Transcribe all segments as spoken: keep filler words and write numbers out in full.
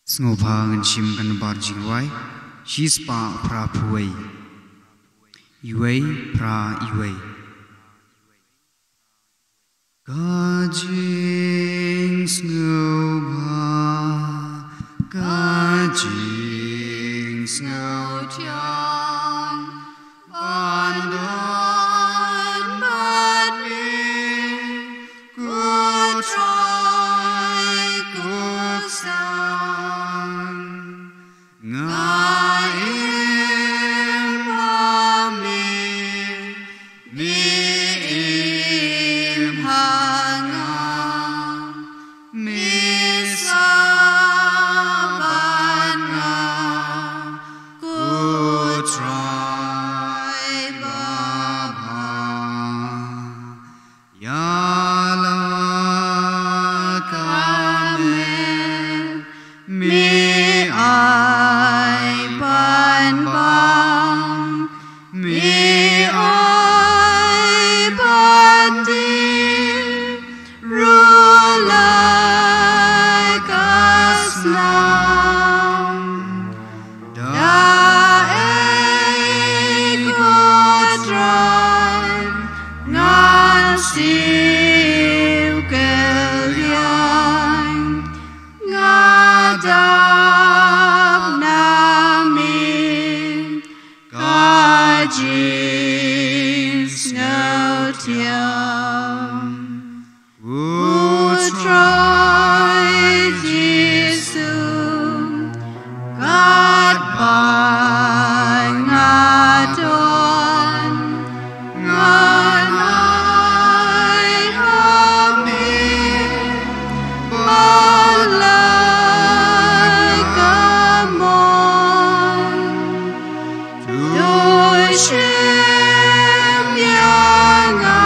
Sngewbha ngin shim ka nambar jingrwai shispah phra phew wei. Iwei phra iwei. Ka jingsngewbha, ka jingsngewthiang, ban don bad me, ko Trai ko Kynrad. Nga im ha me, me im ha nga, me sah bad nga, ko Trai babha. Ïa la ka met me ai ban bam, me ai ban die ruh la ka snam. Da ei ko Trai ngan siew kylliang, nga dap na me ka jingsngewthiang. Ko Trai Jisu, katba nga don, ngan ai ha me ba la ka mon. To shim ïa nga,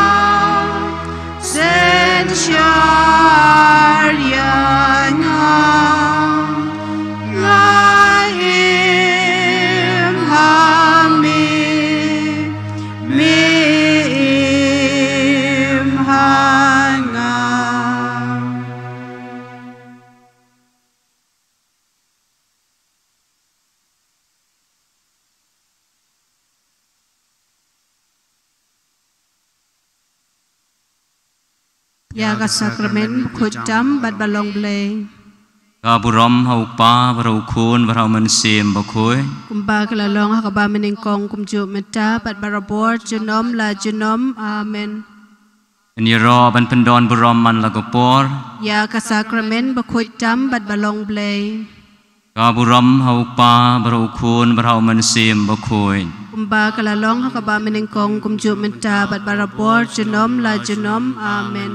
synshar ïa nga, nga im ha me, me im ha nga. Ïa ka sakramen bakhuid tam bad ba long Blei. Ka burom ha U Kpa bad ha U Khun bad ha U Mynsiem Bakhuid. Kumba ka la long ha kaba mynnyngkong kumjuh mynta bad barabor junom la junom. Amen. Ngin ïaroh ban pyndon burom man la ka por. Ïa ka sakramen bakhuid tam bad ba long Blei. Ka burom ha U Kpa bad ha U Khun bad ha U Mynsiem Bakhuid. Kumba ka la long ha kaba mynnyngkong kumjuh mynta bad barabor junom la junom. Amen.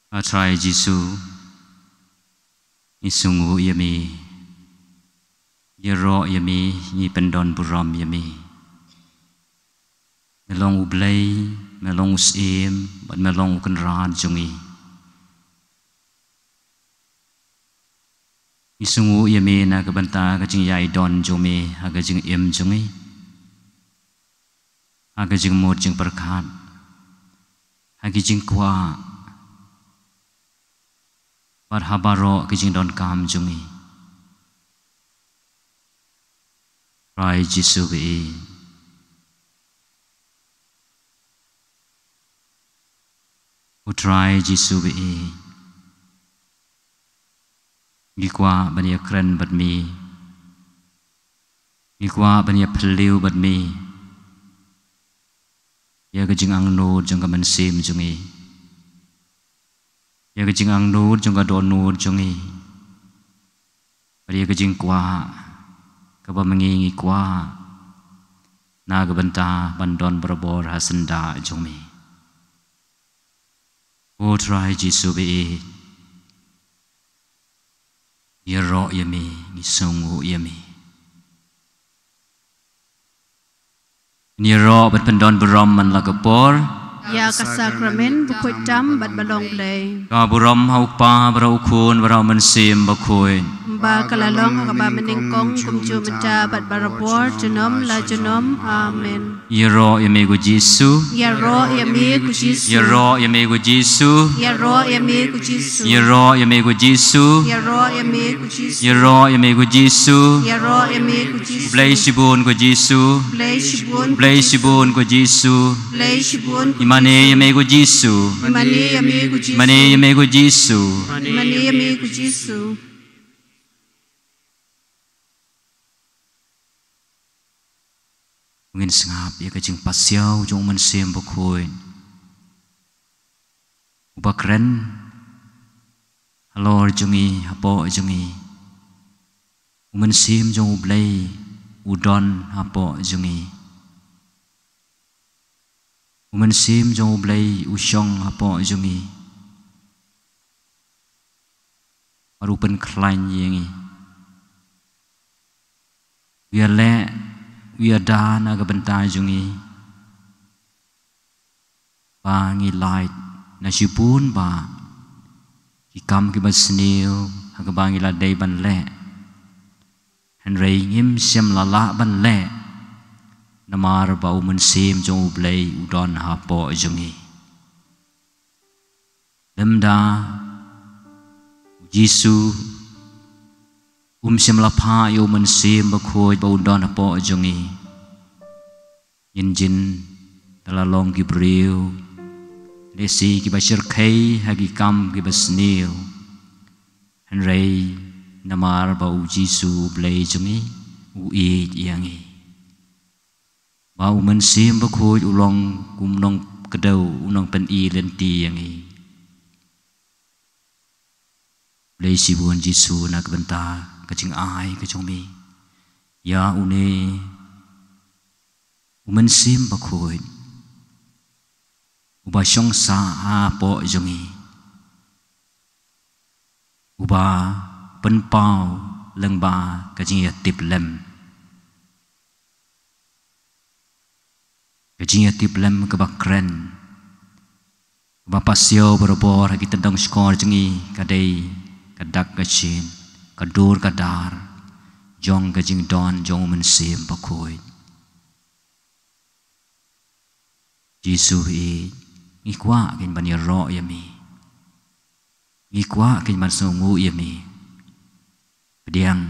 A Trai Jisu, ngi sngewnguh ïa me. Ïaroh ïa me, ngi pyndon burom ïa me. Me long U Blei, me long U Syiem, bad me long U Kynrad jong ngi. Ngi sngewnguh ïa me na ka bynta ka jingïaidon jong me ha ka jingim jong ngi, ha ka jingmut jingpyrkhat, ha ki jingkwah, bad ha baroh ki jingdonkam jong ngi. Trai Jisu ba-ïeit. U Trai Jisu ba-ïeit. Ngi kwah ban ïakren bad me. Ngi kwah ban ïaphylliew bad me ïa ka jingangnud jong ka mynsiem jong ngi, ïa ka jingangnud jong ka dohnud jong ngi, bad ïa ka jingkwah kaba ma ngi ngi kwah na ka bynta ban don barabor ha syndah jong me. Ko Trai Jisu ba-ïeit, ïaroh ïa me, ngi sngewnguh ïa me. Ngin ïaroh ban pyndon burom man la ka por. Ïa ka sakramen bakhuid tam bad ba long Blei. Ka burom ha U Kpa bad ha U Khun bad ha U Mynsiem Bakhuid. Ba ka la long ha kaba nyngkong kumjuh mynta bad barabor junom la junom. Amen. Ïaroh ïa me ko Jisu. Ïaroh ïa me ko Jisu. Ïaroh ïa me ko Jisu. Ïaroh ïa me ko Jisu. Ïaroh ïa me ko Jisu. Ïaroh ïa me ko Jisu. Ïaroh ïa me ko Jisu. Ïaroh ïa me ko Jisu. Blei shibun ko Jisu. Blei shibun. Blei shibun ko Jisu. Blei shibun. Ïa mane ïa me ko Jisu. Ïa mane ïa me ko Jisu. Ïa mane ïa me ko Jisu. Ïa mane ïa me ko Jisu. Ngin sngap ïa ka jingpasiaw jong u Mynsiem Bakhuid, uba kren halor jong ngi, hapoh jong ngi. U Mynsiem jong U Blei u don hapoh jong ngi. U Mynsiem jong U Blei u shong hapoh jong ngi. Bad u pynkhlaiñ ïa ngi. U ïaleh, u ïada na ka bynta jong ngi. Ba ngi lait na shibun bah ki kam kiba sniew ha kaba ngi la dei ban leh. Hynrei ngim shym la lah ban leh, namar ba u Mynsiem jong U Blei u don hapoh jong ngi. Lymda u Jisu um shym la phah ïa u Mynsiem Bakhuid ba u don hapoh jong ngi, ngin jin da la long ki briew, lehse kiba shyrkhei ha ki kam kiba sniew. Hynrei namar ba u Jisu U Blei jong ngi u ïeit ïa ngi, ba u Mynsiem Bakhuid u long kum u nongkdew, u nongpyni lynti ïa ngi. Blei shibun Jisu na ka bynta ka jingai ka jong me ïa une u Mynsiem Bakhuid uba shong sah hapoh jong ngi, uba pynpaw lyngba ka jingïatiplem. Ka jingïatiplem kaba kren, kaba pasiaw barabor ha ki tyndong shkor jong ngi, ka dei ka dak ka shin, ka dur ka dar jong ka jingdon jong u Mynsiem Bakhuid. Jisu hi, ngi kwah kein ban ïaroh ïa me. Ngi kwah kein ban sngewnguh ïa me. Pdiang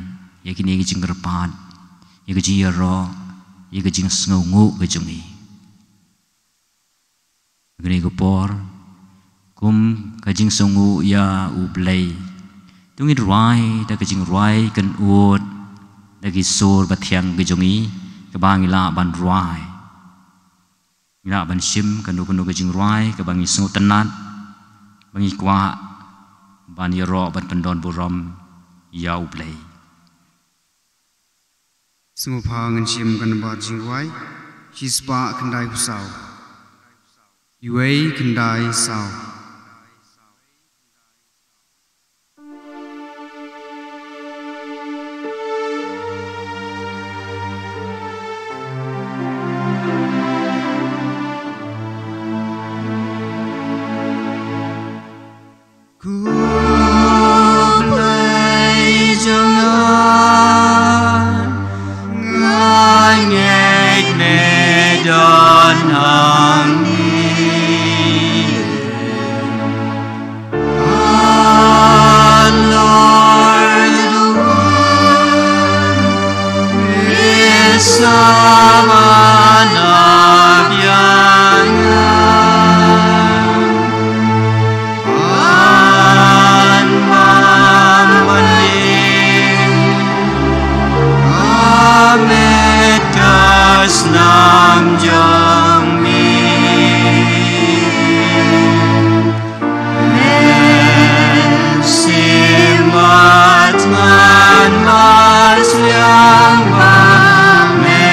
ïa kine ki jingkyrpad, ïa ka jingïaroh, ïa ka jingsngewnguh ka jong ngi. Kane ka por, kum ka jingsngewnguh ïa U Blei, to ngin rwai da ka jingrwai kynud, da ki sur bathiang ka jong ngi, kaba ngi lah ban rwai. Ngi lah ban shim kano kano ka jingrwai kaba ngi sngewtynnat, ba ngi kwah ban ïaroh ban pyndon burom ïa U Blei. Sngewbha ngin shim ka nambar jingrwai shispah khyndai phew saw. Iwei khyndai saw. Khublei jong nga, nga ngeit me don hangne. Our Lord, the one is someone of young. An mawali, amet kasnam jong mi. Men simat ngan mas liang ba me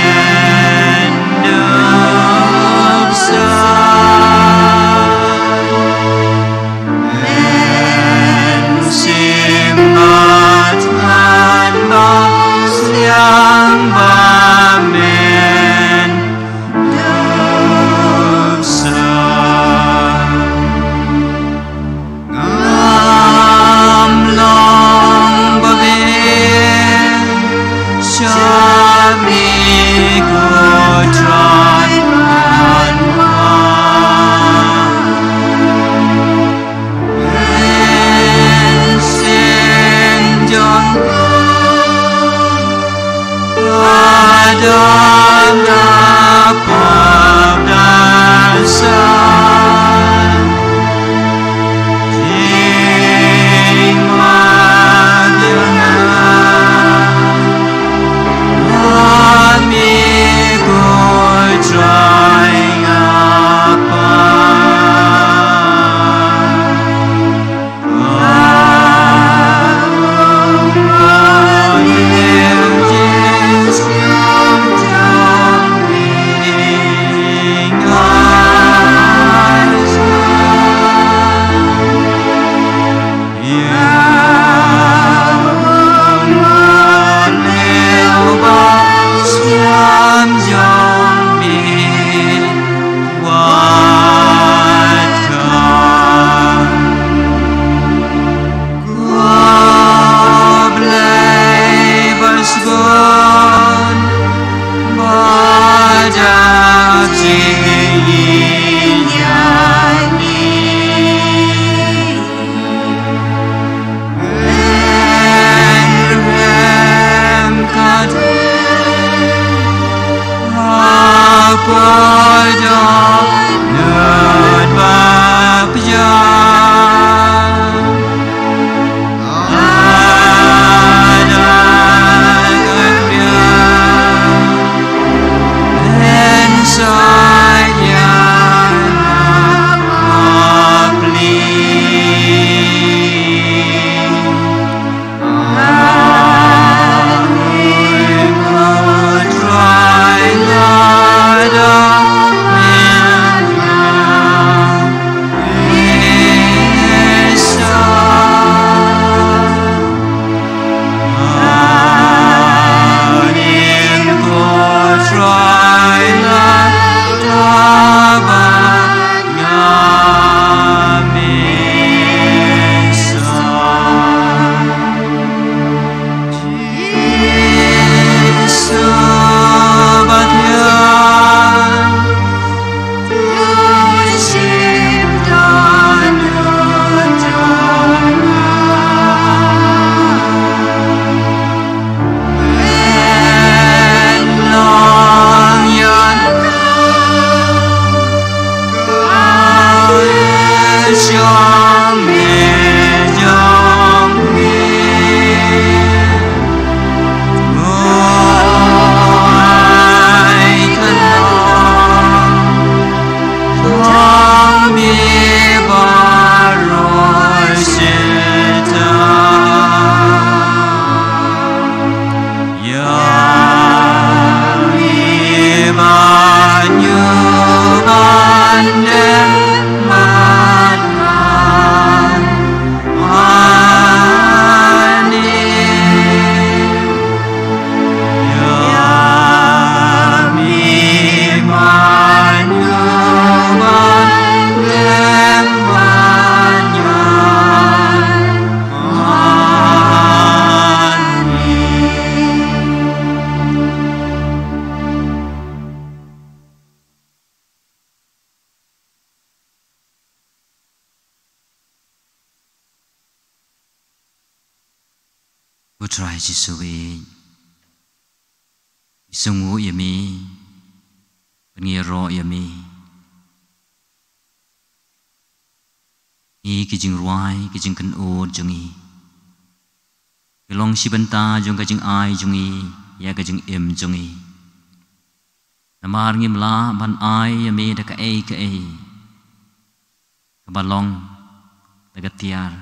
Ko Trai Jisu, i sngewnguh ïa me, ngi ïaroh ïa me. Ngi ki jingrwai, ki jingkynnoh jong ngi, ki long shi bynta jong ka jingai jong ngi ïa ka jingim jong ngi. Namar ngim lah ban ai ïa me da kaei kaei kaba long da ka tiar.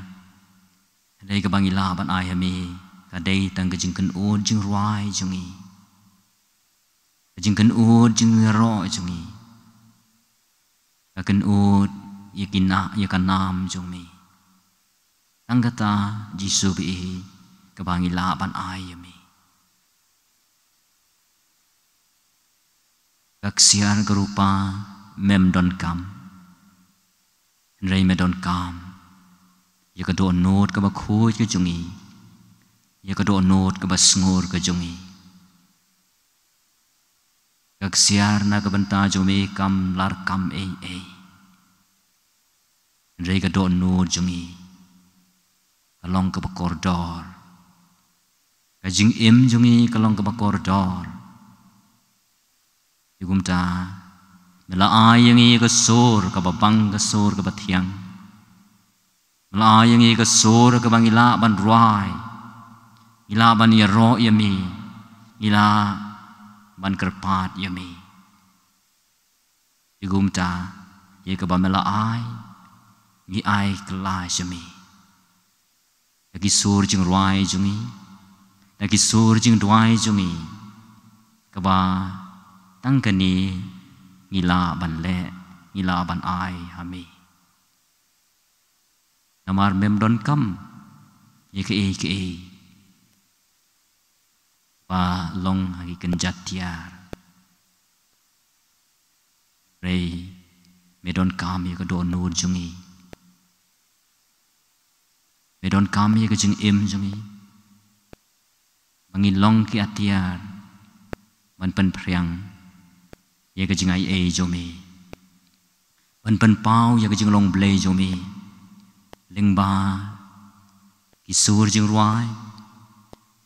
Hynrei kaba ngi lah ban ai ïa me ka dei tang ka jingkynnoh jingrwai jong ngi, ka jingkynnoh jingïaroh jong ngi, ka kynnoh ïa ki na, ïa ka nam jong me. Tang kata Jisu ba ïeit, kaba ngi lah ban ai ïa me. Ka ksiar ka rupa mem donkam, hynrei me donkam ïa ka dohnud kaba khuid ka jong ngi, ïa ka dohnud kaba sngur ka jong ngi. Ka ksiar na ka bynta jong me kam larkam ei ei, hynrei ka dohnud jong ngi ka long kaba kordor. Ka jingim jong ngi ka long kaba kordor. Te kumta, me la ai ïa ngi ka sur kaba bang, ka sur kaba thiang. Me la ai ïa ngi ka sur kaba ngi lah ban rwai, ngi lah ban ïaroh ïa me, ngi lah ban kyrpad ïa me. Te kumta, ïa kaba me la ai, ngi ai kylla sha me. Da ki sur jingrwai jong ngi, da ki sur jingduwai jong ngi, kaba tang kane ngi lah ban leh, ngi lah ban ai ha me. Namar mem donkam ïa kaei kaei ba long ha ki kynja tiar. Hynrei me donkam ïa ka dohnud jong ngi. Me donkam ïa ka jingim jong ngi. Ba ngin long ki atiar ban pynphriang ïa ka jingaiei jong me, ban pynpaw ïa ka jinglong Blei jong me. Lyngba ki sur jingrwai,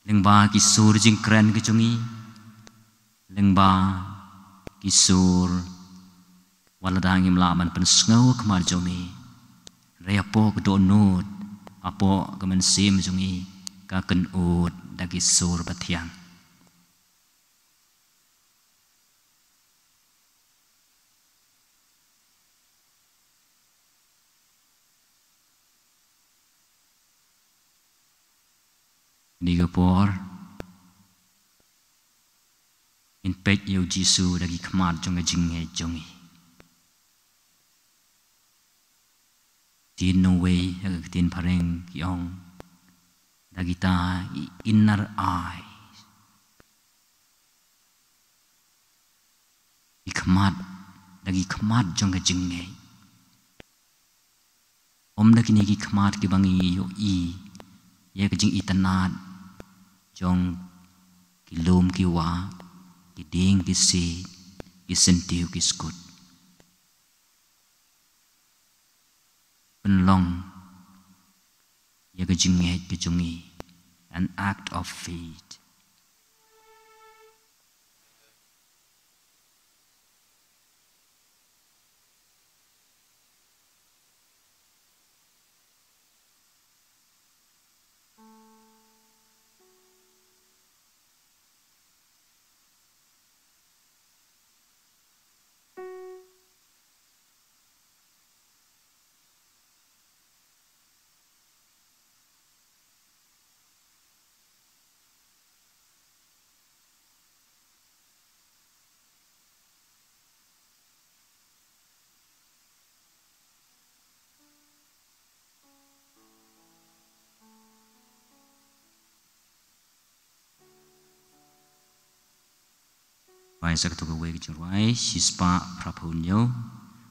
lyngba ki sur jingkren ki jong ngi, lyngba ki sur wat lada ngim lah ban pynsngew ha khmat jong me, hynrei hapoh ka dohnud, hapoh ka mynsiem jong ngi, ka kynud da ki sur bathiang. Kane ka por, ngin peit ïa u Jisu da ki khmat jong ka jingngeit jong ngi. Ktien nongwei ha ka ktien phareng ki ong, da kita i inner eyes. Ki khmat, da ki khmat jong ka jingngeit. Ym da kine ki khmat kiba ngi ïohi ïa ka jingitynnad jong ki lum ki wah, ki dieng ki siej, ki syntiew ki skud. Pynlong ïa ka jingngeit ka jong ngi, an act of faith. Rwai sa katto kawei ka jingrwai, shispah phraphew hynñiew,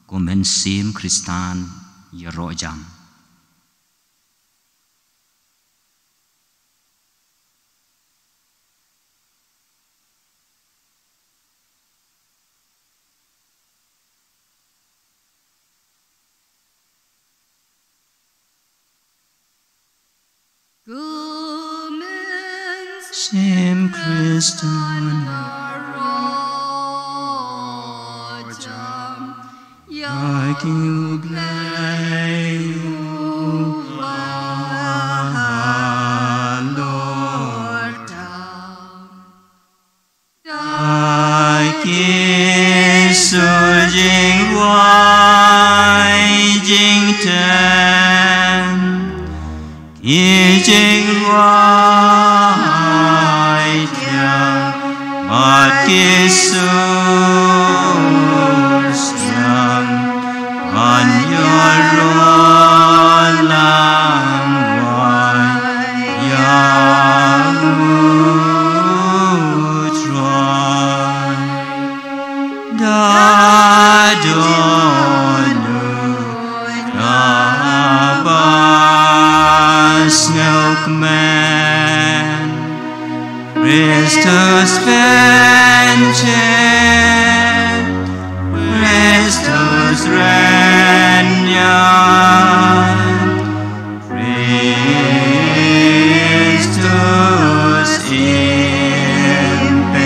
Kum Mynsiem Khristan Ïaroh Jam. Mynsiem Khristan Ïaroh Jam, ïa ki U Blei uba halor tam. Da ki sur jingrwai jingthem, ki jingrwai thiang bad ki sur sdang, ban ïaroh lang rwai ïa U Trai. Da dohnud kaba sngewkmen, Kristus pynjah, Kristus rynïar, Kristus impera.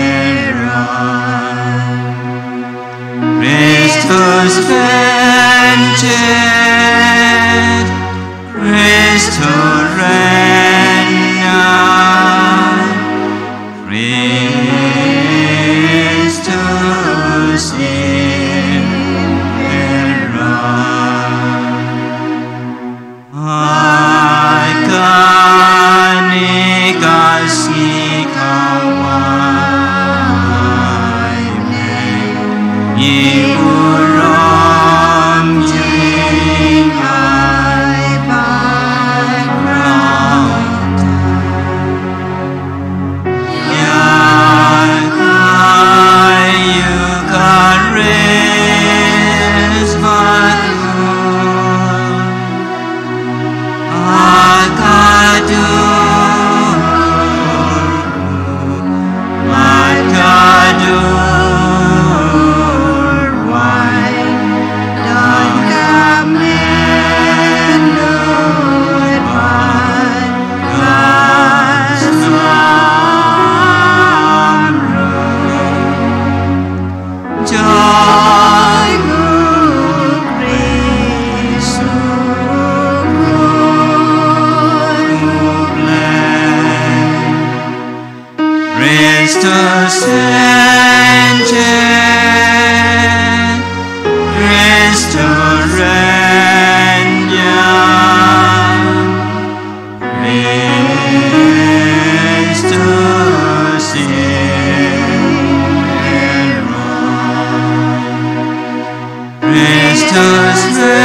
Christus vincit, Christus regnat, Christus erat. Christus vincit,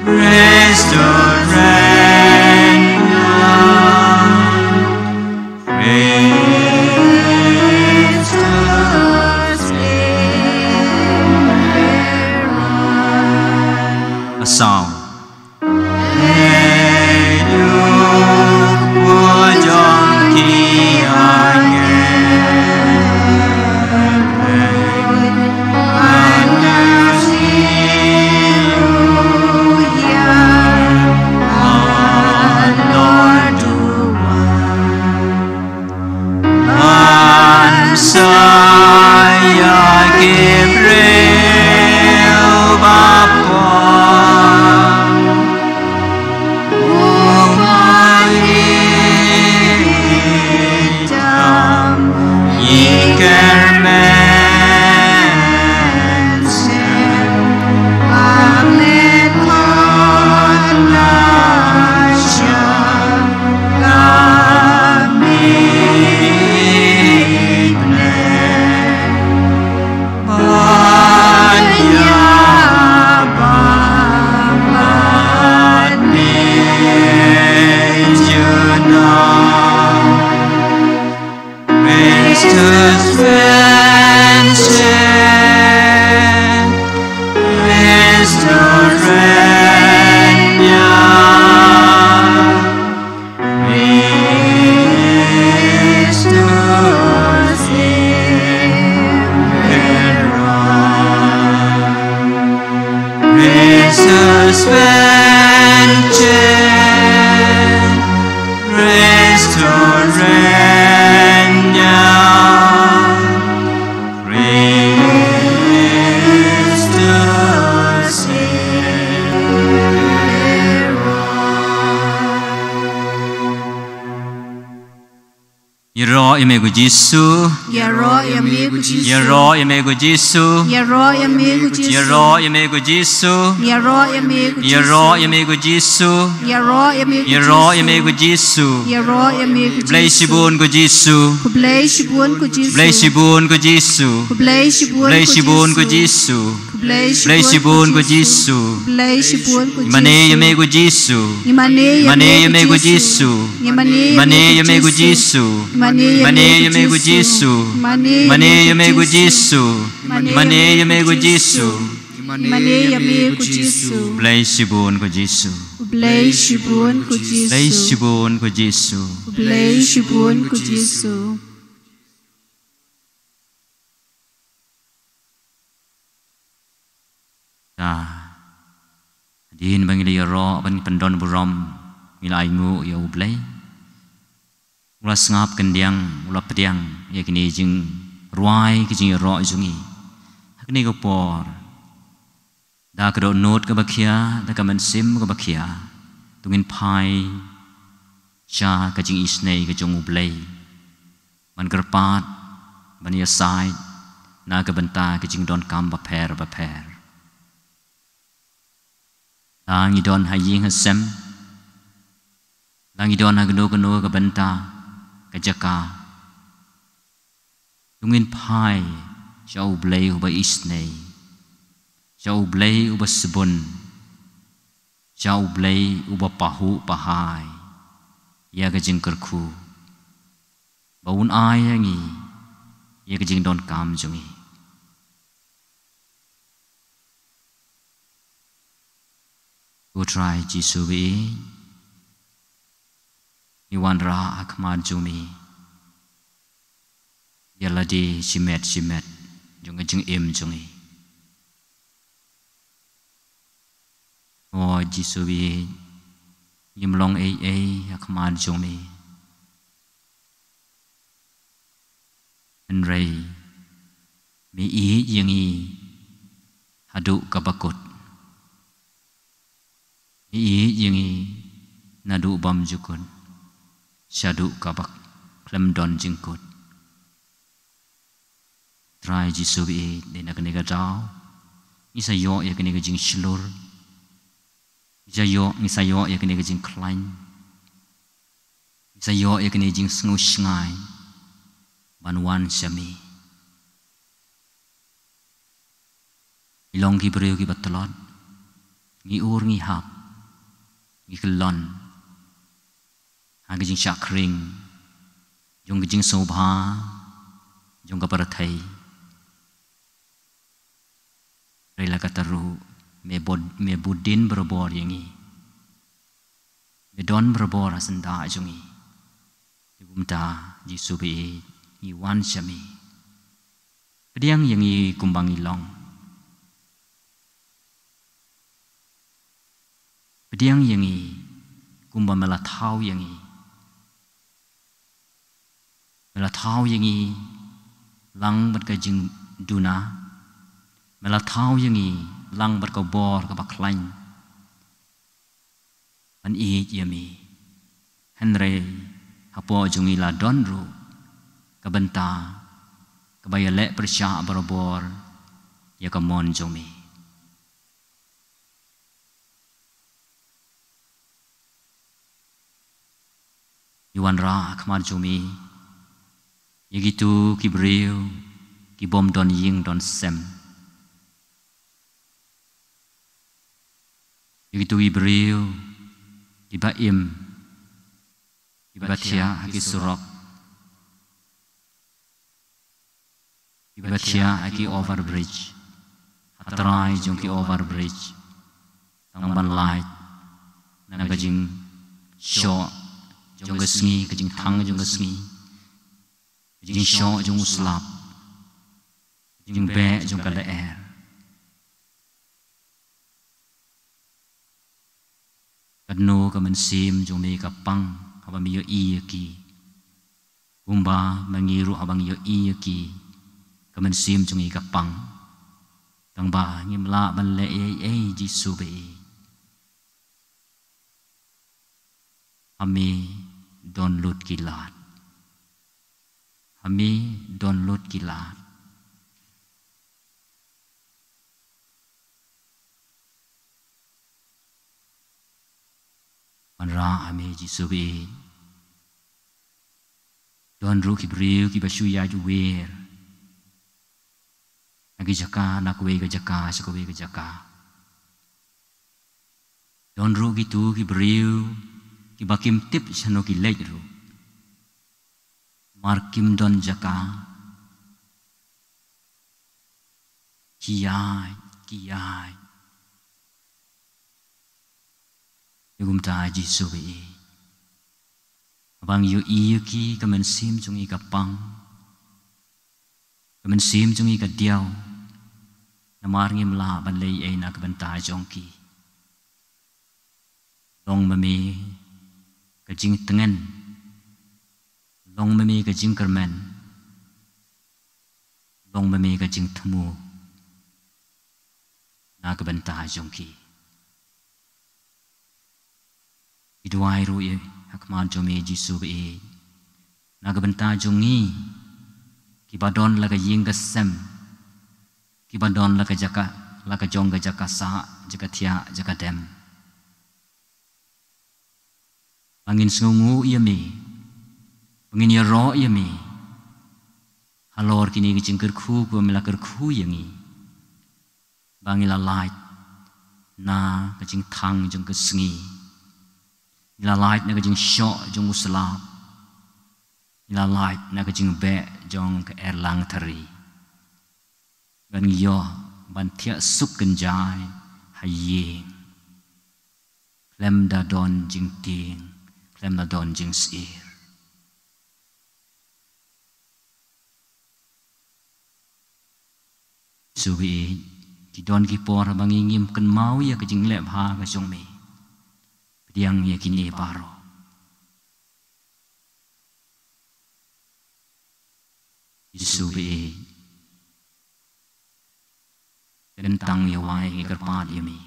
Christus regnat, Christus erat. A song. Ban sa ïa ki briew ba pang. U Mari tam i kyrmen sem. Amen. Christus vincit, Christus regnat, Christus erat. Christus vincit, Christus regnat, Christus erat. Ïaroh ïa me ko Jisu. Ïaroh ïa me ko Jisu. Ïaroh ïa me ko Jisu. Ïaroh ïa me ko Jisu. Ïaroh ïa me ko Jisu. Ïaroh ïa me ko Jisu. Ïaroh ïa me ko Jisu. Ïaroh ïa me ko Jisu. Ïaroh ïa me ko Jisu. Khublei shibun ko Jisu. Khublei shibun ko Jisu. Khublei shibun ko Jisu. Khublei shibun ko Jisu. Khublei shibun ko Jisu. Khublei shibun ko Jisu. Ngi mane ïa me ko Jisu. Ngi mane ïa me ko Jisu. Ngi mane ïa me ko Jisu. Ngi mane ïa me ko Jisu. Ngi mane ïa me ko Jisu. Ngi mane ïa me ko Jisu. Ngi mane ïa me ko Jisu. Ngi mane ïa me ko Jisu. Khublei shibun ko Jisu. Khublei shibun ko Jisu. Khublei shibun ko Jisu. Khublei shibun ko Jisu. Ta, hadien ba ngi la ïaroh ban pyndon burom, ngi la ainguh ïa U Blei. U la sngap kyndiang, u la pdiang ïa kine jingrwai ki jingïaroh jong ngi ha kane ka por. Da ka dohnud kaba khia, da ka mynsiem kaba khia, to ngin phai sha ka jingisynei ka jong U Blei. Ban kyrpad, ban ïasaid na ka bynta ka jingdonkam bapher bapher. La ngi don ha ïing ha sem, la ngi don ha kano kano ka bynta ka jaka, to ngin phai sha U Blei uba isynei, sha U Blei uba sbun, sha U Blei uba pahuh pahai ïa ka jingkyrkhu, ba un ai ïa ngi ïa ka jingdonkam jong ngi. Ko Trai Jisu ba ïeit, ngi wanrah ha khmat jong me ïa lade shimet shimet jong ka jingim jong ngi. O Jisu ba ïeit, ngim long ei ei ha khmat jong me. Hynrei me ïeit ïa ngi haduh kaba kut. Me ïeit ïa ngi naduh bymjukut. shaduh kaba khlem don jingkut. Trai Jisu baieit, dei na kane ka daw ngi sa ïoh ïa kane ka jingshlur. Ngi sa ïoh, ngi sa ïoh ïa kane ka jingkhlaiñ. Ngi sa ïoh ïa kane ka jingsngewshngaiñ ban wan sha me. Ngi long ki briew kiba tlot, ngi ur ngi hap, ngi kyllon ha ka jingshah khring jong ka jingsngewbha jong ka pyrthei. Hynrei la katta ruh me bud-, me bud din barabor ïa ngi. Me don barabor ha syndah jong ngi. Te kumta Jisu baieit, ngi wan sha me. Pdiang ïa ngi kumba ngi long. Pdiang ïa ngi kumba me la thaw ïa ngi. Me la thaw ïa ngi lang bad ka jingduna. Me la thaw ïa ngi lang bad ka bor kaba khlaiñ ban ïeit ïa me. Hynrei hapoh jong ngi la don ruh ka bynta kaba ïaleh pyrshah barabor ïa ka mon jong me. Ngi wanrah ha khmat jong me ïa kito ki briew ki bym don ïing don sem. Ïa kito ki briew kiba im, kiba thiah ha ki surok, kiba thiah ha ki overbridge, ha trai jong ki overbridge, tang ban lait na ka jingshoh jong ka sngi, ka jingthang jong ka sngi, ka jingshoh jong u slap, ka jingbeh jong ka lyer. Katno ka mynsiem jong me ka pang haba me ïohi ïa ki. Kumba ma ngi ruh haba ngi ïohi ïa ki, ka mynsiem jong ngi ka pang. Tang ba ngim lah ban leh ei ei, Jisu baieit. Ha me don lut ki lad. Ha me don lut ki lad. Wanrah ha me, Jisu baieit. Don ruh ki briew kiba shu ïaid wer na ki jaka, na kawei ka jaka sha kawei ka jaka. Don ruh kito ki briew kiba kim tip shano ki leit ruh. Mar kim don jaka, ki ïaid, ki ïaid. Te kumta, Jisu baieit, haba ngi ïohi ïa ki, ka mynsiem jong ngi ka pang, ka mynsiem jong ngi ka diaw, namar ngim lah ban leh ei ei na ka bynta jong ki. Long ma me ka jingtngen, long ma me ka jingkyrmen, long ma me ka jingthmu na ka bynta jong ki. Ngi duwai ruh ïa ha khmat jong me, Jisu baieit, na ka bynta jong ngi kiba don la ka ïing ka sem, kiba don la ka jaka, la ka jong ka jaka sah, jaka thiah, jaka dem. Ba ngin sngewnguh ïa me, ba ngin ïaroh ïa me halor kine ki jingkyrkhu kiba me la kyrkhu ïa ngi. Ba ngi la lait na ka jingthang jong ka sngi, ngi la lait na ka jingshoh jong u slap, ngi la lait na ka jingbeh jong ka erlang thari. Ba ngi ïoh ban thiah suk kynjai ha ïing khlem da don jingtieng, khlem da don jingsyier. Jisu baieit, ki don ki por haba ngi ngim kynmaw ïa ka jingleh bha ka jong me. Pdiang ïa kine baroh. Jisu baieit, kyntang ïa wei ngi kyrpad ïa me.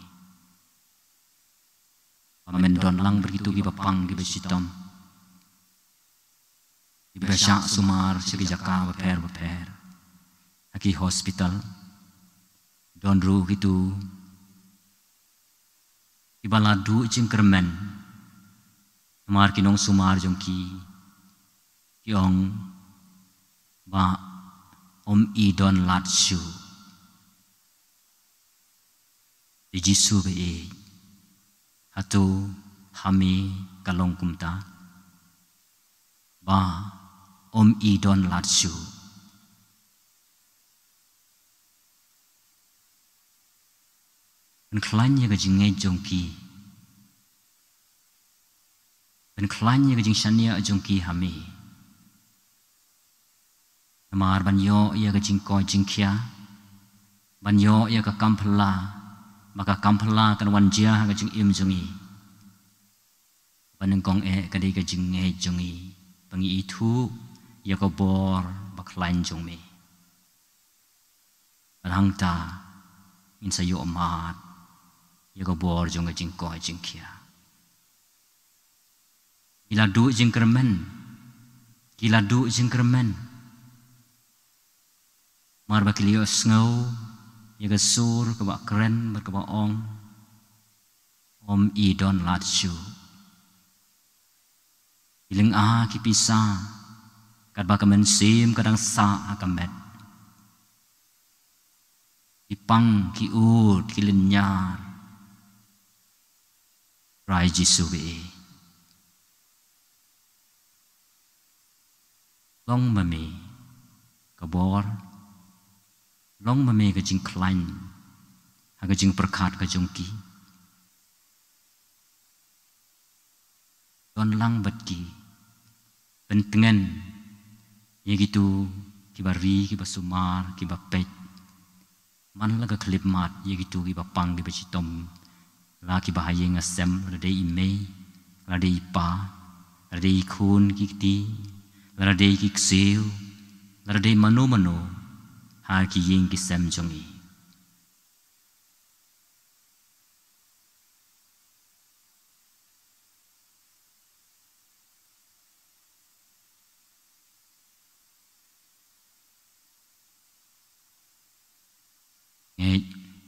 Ba men don lang bad kito kiba pang, kiba shitom. Ba shah sumar sha ki jaka bapher bapher, ha ki hospital. Don ruh kito kiba la duh jingkyrmen namar ki nongsumar jong ki, ki ong ba ym i don lad shuh. Te Jisu ba ïeit, hato ha me ka long kumta? Ba ym i don lad shuh. Pynkhlaiñ ïa ka jingngeit jong ki. Pynkhlaiñ ïa ka jingshaniah jong ki ha me. Namar ban ïoh ïa ka jingkoit jingkhiah, ban ïoh ïa ka kam phylla, ba ka kam phylla kan wan jia ha ka jingim jong ngi. Ba nyngkong eh ka dei ka jingngeit jong ngi, ba ngi ithuh ïa ka bor bakhlaiñ jong me. Bad hangta ngin sa ïoh mad ïa ka bor jong ka jingkoit jingkhiah. Ki la duh jingkyrmen, ki la duh jingkyrmen. Namar ba ki la ïohsngew ïa ka sur kaba kren bad kaba ong, ym i don lad shuh. Ki lynga ki pisa, katba ka mynsiem ka dang sah ha ka met. Ki pang, ki ud, ki lynñiar. Trai Jisu ba ïeit, long ma me ka bor, long ma me ka jingkhlaiñ ha ka jingpyrkhat ka jong ki. Don lang bad ki, pyntngen ïa kito kiba ri, kiba sumar, kiba peit. Man la ka khyllipmat ïa kito kiba pang, kiba shitom, la kiba ha ïing ha sem, lada dei i mei, lada dei i pa, lada dei i khun ki kti, lada dei ki ksiew, lada dei mano mano ha ki ïing ki sem jong ngi. Ngi,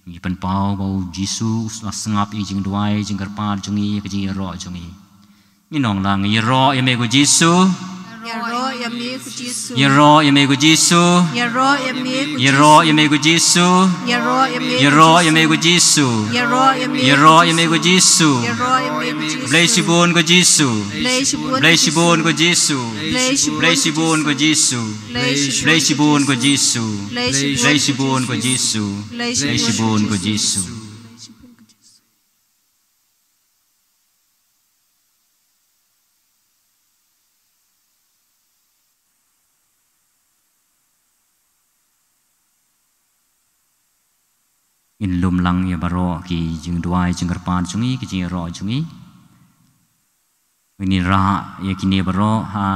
ngi pynpaw ba u Jisu u la sngap ïa ka jingduwai jingkyrpad jong ngi, ka jingïaroh jong ngi. Ngi ong lang, ïaroh ïa me ko Jisu. Ïaroh ïa me ko Jisu. Ïaroh ïa me ko Jisu. Ïaroh ïa me ko Jisu. Ïaroh ïa me ko Jisu. Ïaroh ïa me ko Jisu. Ïaroh ïa me ko Jisu. Blei shibun ko Jisu. Blei shibun ko Jisu. Blei shibun ko Jisu. Blei shibun ko Jisu. Blei shibun ko Jisu. Blei shibun ko Jisu. Ngin lum lang ïa baroh ki jingduwai jingkyrpad jong ngi, ki jingïaroh jong ngi. Ngin ïarap ïa kine baroh ha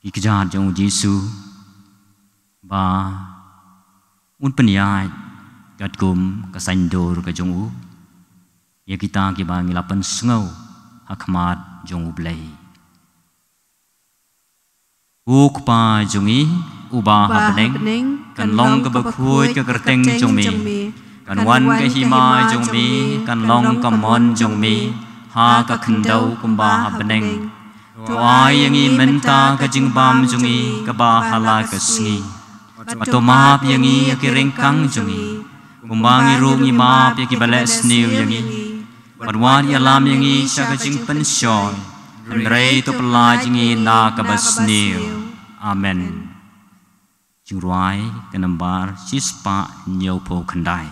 ki kjat jong u Jisu, ba un pynïaid katkum ka saiñdur ka jong u ïa kita kiba ngi la pynsngew ha khmat jong u Blei. Ko Kpa jong ngi uba ha bneng, kan long kaba khuid ka kyrteng jong me. Kan wan ka hima jong me, kan long ka mon jong me ha ka khyndew kumba ha bneng. To ai ïa ngi mynta ka jingbam jong ngi kaba ha la ka sngi. Bad to map ïa ngi ïa ki ryngkang jong ngi, kumba ngi ruh ngi map ïa kiba leh sniew ïa ngi. Bad wat ïalam ïa ngi sha ka jingpynshoi, hynrei to pyllait ïa ngi na kaba sniew. Amen. Jingrwai ka nambar shispah hynñiewphew khyndai.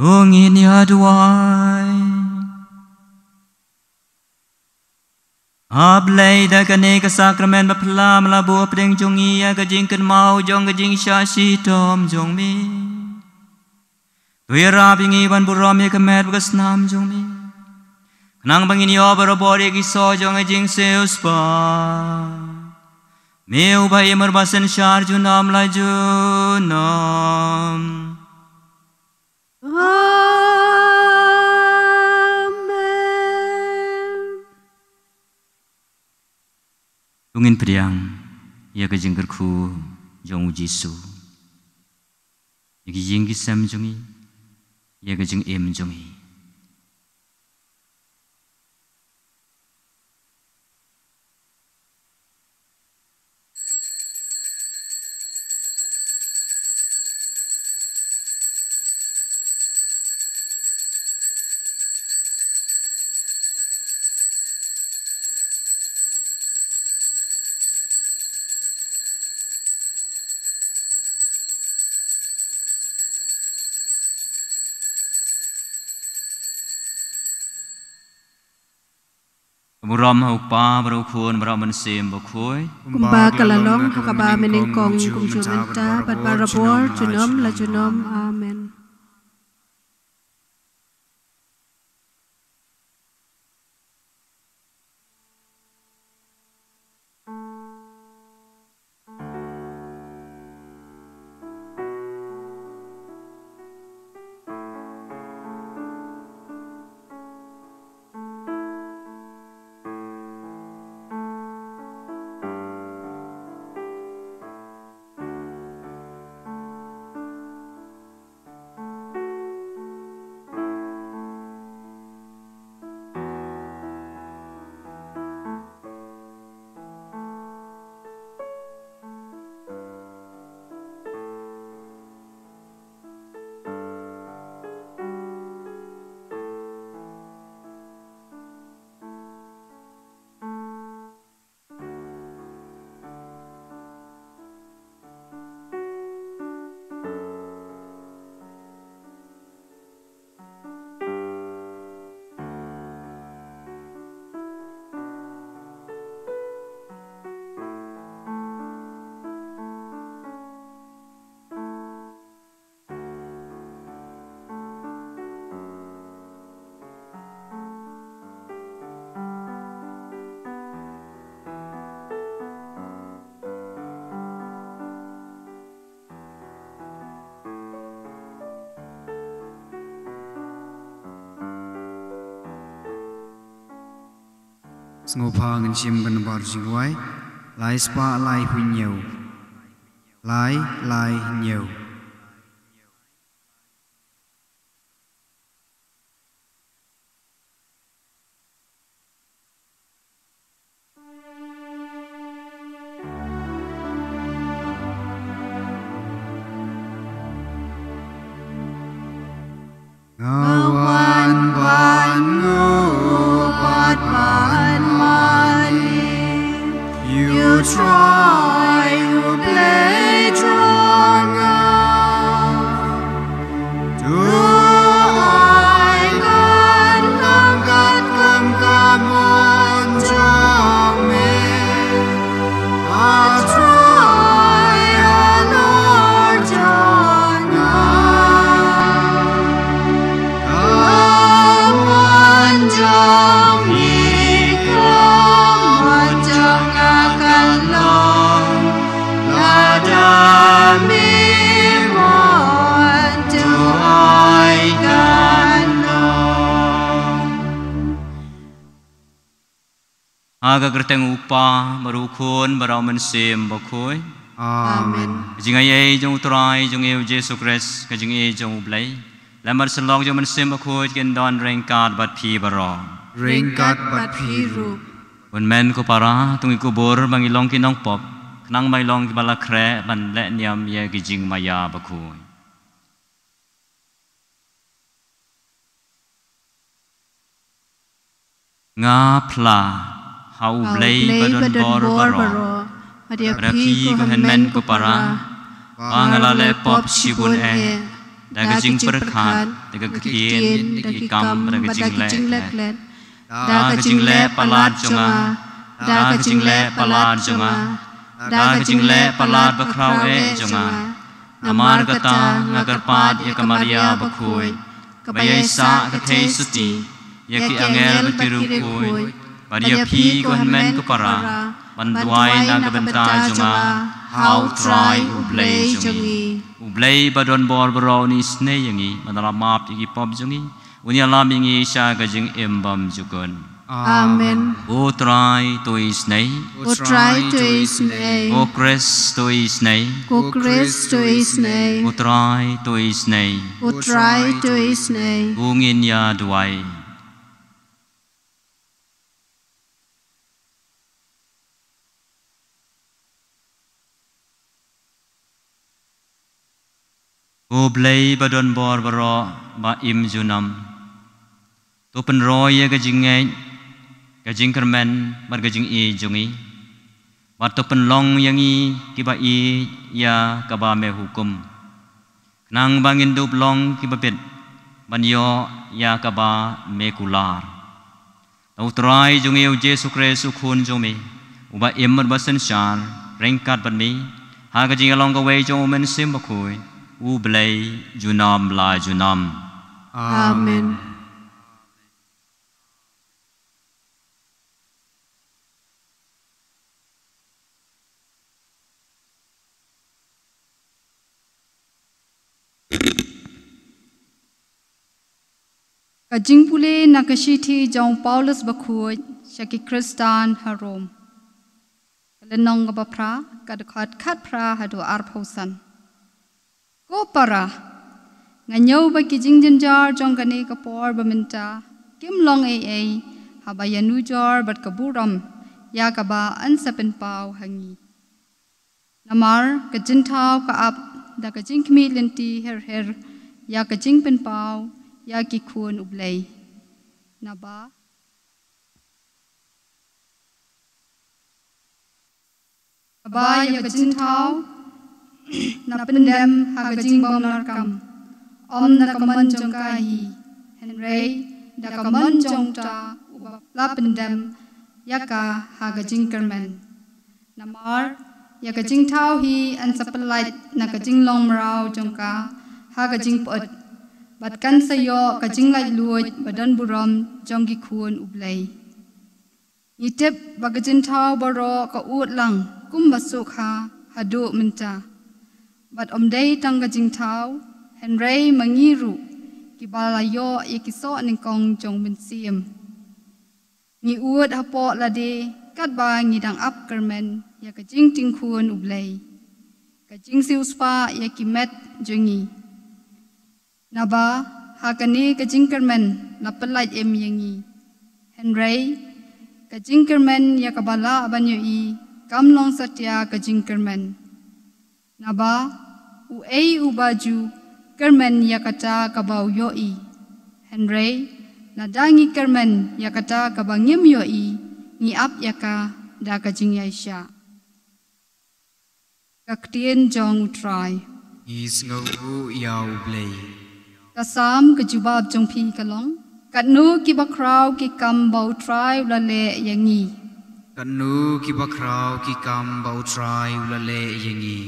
To ngin ïa duwai. A Blei, da kane ka sakramen bapla me la buh hapdeng jong ngi ïa ka jingkynmaw jong ka jingshah shitom jong me. To ïarap ïa ngi ban burom ïa ka met bad ka snam jong me, khnang ba ngin ïoh barabor ïa ki soh jong ka jingsiewspah. Me uba im bad uba synshar junom la junom. Amen. To ngin pdiang ïa ka jingkyrkhu jong U Jisu, ïa ki ïing ki sem jong ngi, ïa ka jingim jong ngi. Ka burom ha U Kpa bad U Khun bad U Mynsiem Bakhuid. Kumba ka la long ha kaba mynnyngkong, kumjuh mynta bad barabor, junom la junom. Amen. Sngewbha ngin shim ka nambar jingduwai, lai spah lai hynñiew, lai lai hynñiew. Wan ban nguh bad ban mane. U Trai U Blei jong nga, to ai ngan nang katkum ka mon jong me. A Trai, halor jong nga. Ka mon jong me, ka mon jong nga kan long, lada me mon, to ai kan long. Ha ka kyrteng U Kpa, bad U Khun, bad U Mynsiem Bakhuid. Amen. Ka jingaiei jong U Trai jong ngi U Jisu Khrist, ka jingïeit jong U Blei, lem bad sylloh jong U Mynsiem Bakhuid kin don ryngkat bad phi baroh. Ryngkat bad phi ruh. Bun men ko para, to ngi kubur ba ngi long ki nongpop, khnang ba ngi long kiba la khreh ban leh niam ïa ki jingmaïa bakhuid. Nga phla ha U Blei ba don bor baroh, bad ïa phi ko hynmen ko para, ba nga la leh pop shibun eh, da ka jingpyrkhat, da ka ktien, da ki kam, da ka jingleh klet, da ka jingleh palat jong nga, da ka jingleh palat jong nga, da ka jingleh palat bakhraw eh jong nga. Namar kata nga kyrpad ïa ka Maria Bakhuid, kaba ïaisah ka theisotti, ïa ki angel bad ki riewkhuid, bad ïa phi ko hynmen ko para, ban duwai na ka bynta jong nga ha U Trai U Blei jong ngi. U Blei ba don bor baroh un isynei ïa ngi, ban da la map ïa ki pop jong ngi, un ïalam ïa ngi sha ka jingim bymjukut. Amen. Ko Trai to isynei. Ko Trai to isynei. Ko Khrist to isynei. Ko Khrist to isynei. Ko Trai to isynei. Ko Trai to isynei. To ngin ïa duwai. Ko Blei ba don bor baroh, ba im junom, to pynroi ïa ka jingngeit, ka jingkyrmen bad ka jingïeit jong ngi, bad to pynlong ïa ngi kiba ïeit ïa kaba me hukum, khnang ba ngin dup long kiba bit ban ïoh ïa kaba me kular. Da U Trai jong ngi U Jisu Khrist U Khun jong me, uba im bad ba synshar ryngkat bad me, ha ka jingïalong kawei jong U Mynsiem Bakhuid, U Blei junom la junom. Amen. Ka jingpule na ka shithi jong u Paulus Bakhuid sha ki Khristan ha Rom. Ka lynnong kaba phra, ka dkhot khatphra haduh arphew san. Ko para, nga ñiew ba ki jingjynjar jong kane ka por ba mynta kim long ei ei haba ïanujor bad ka burom ïa kaba yn sa pynpaw ha ngi. Namar ka jingthaw ka ap da ka jingkhmih lynti her her ïa ka jingpynpaw ïa ki khun U Blei. Naba Kaba ïa ka jingthaw na pyndem ha ka jingbymmarkam, ym na ka mon jong ka hi, hynrei da ka mon jong uta uba la pyndem ïa ka ha ka jingkyrmen. Namar ïa ka jingthaw hi yn sa pyllait na ka jinglong mraw jong ka ha ka jingpyut, bad kan sa ïoh ka jinglaitluid ba don burom jong ki khun U Blei. Ngi tip ba ka jingthaw baroh ka ud lang kumba suk ha haduh mynta. Bad ym dei tang ka jingthaw, hynrei ma ngi ruh kiba la ïoh ïa ki soh nyngkong jong mynsiem. Ngi ud hapoh lade katba ngi dang ap kyrmen ïa ka jingting khun U Blei, ka jingsiewspah ïa ki met jong ngi. Naba ha kane ka jingkyrmen la pyllait im ïa ngi. Hynrei ka jingkyrmen ïa kaba lah ban ïohi kam long satia ka jingkyrmen. Naba uei uba ju kyrmen ïa kata kaba u ïohi? Hynrei lada ngi kyrmen ïa kata kaba ngim ïohi, ngi ap ïa ka da ka jingïaishah. Ka ktien jong U Trai. Ngi sngewbha ïa U Blei. Ka Salm, ka jubab jong phi ka long: Katno kiba khraw ki kam ba U Trai u la leh ïa ngi. Katno kiba khraw ki kam ba U Trai u la leh ïa ngi.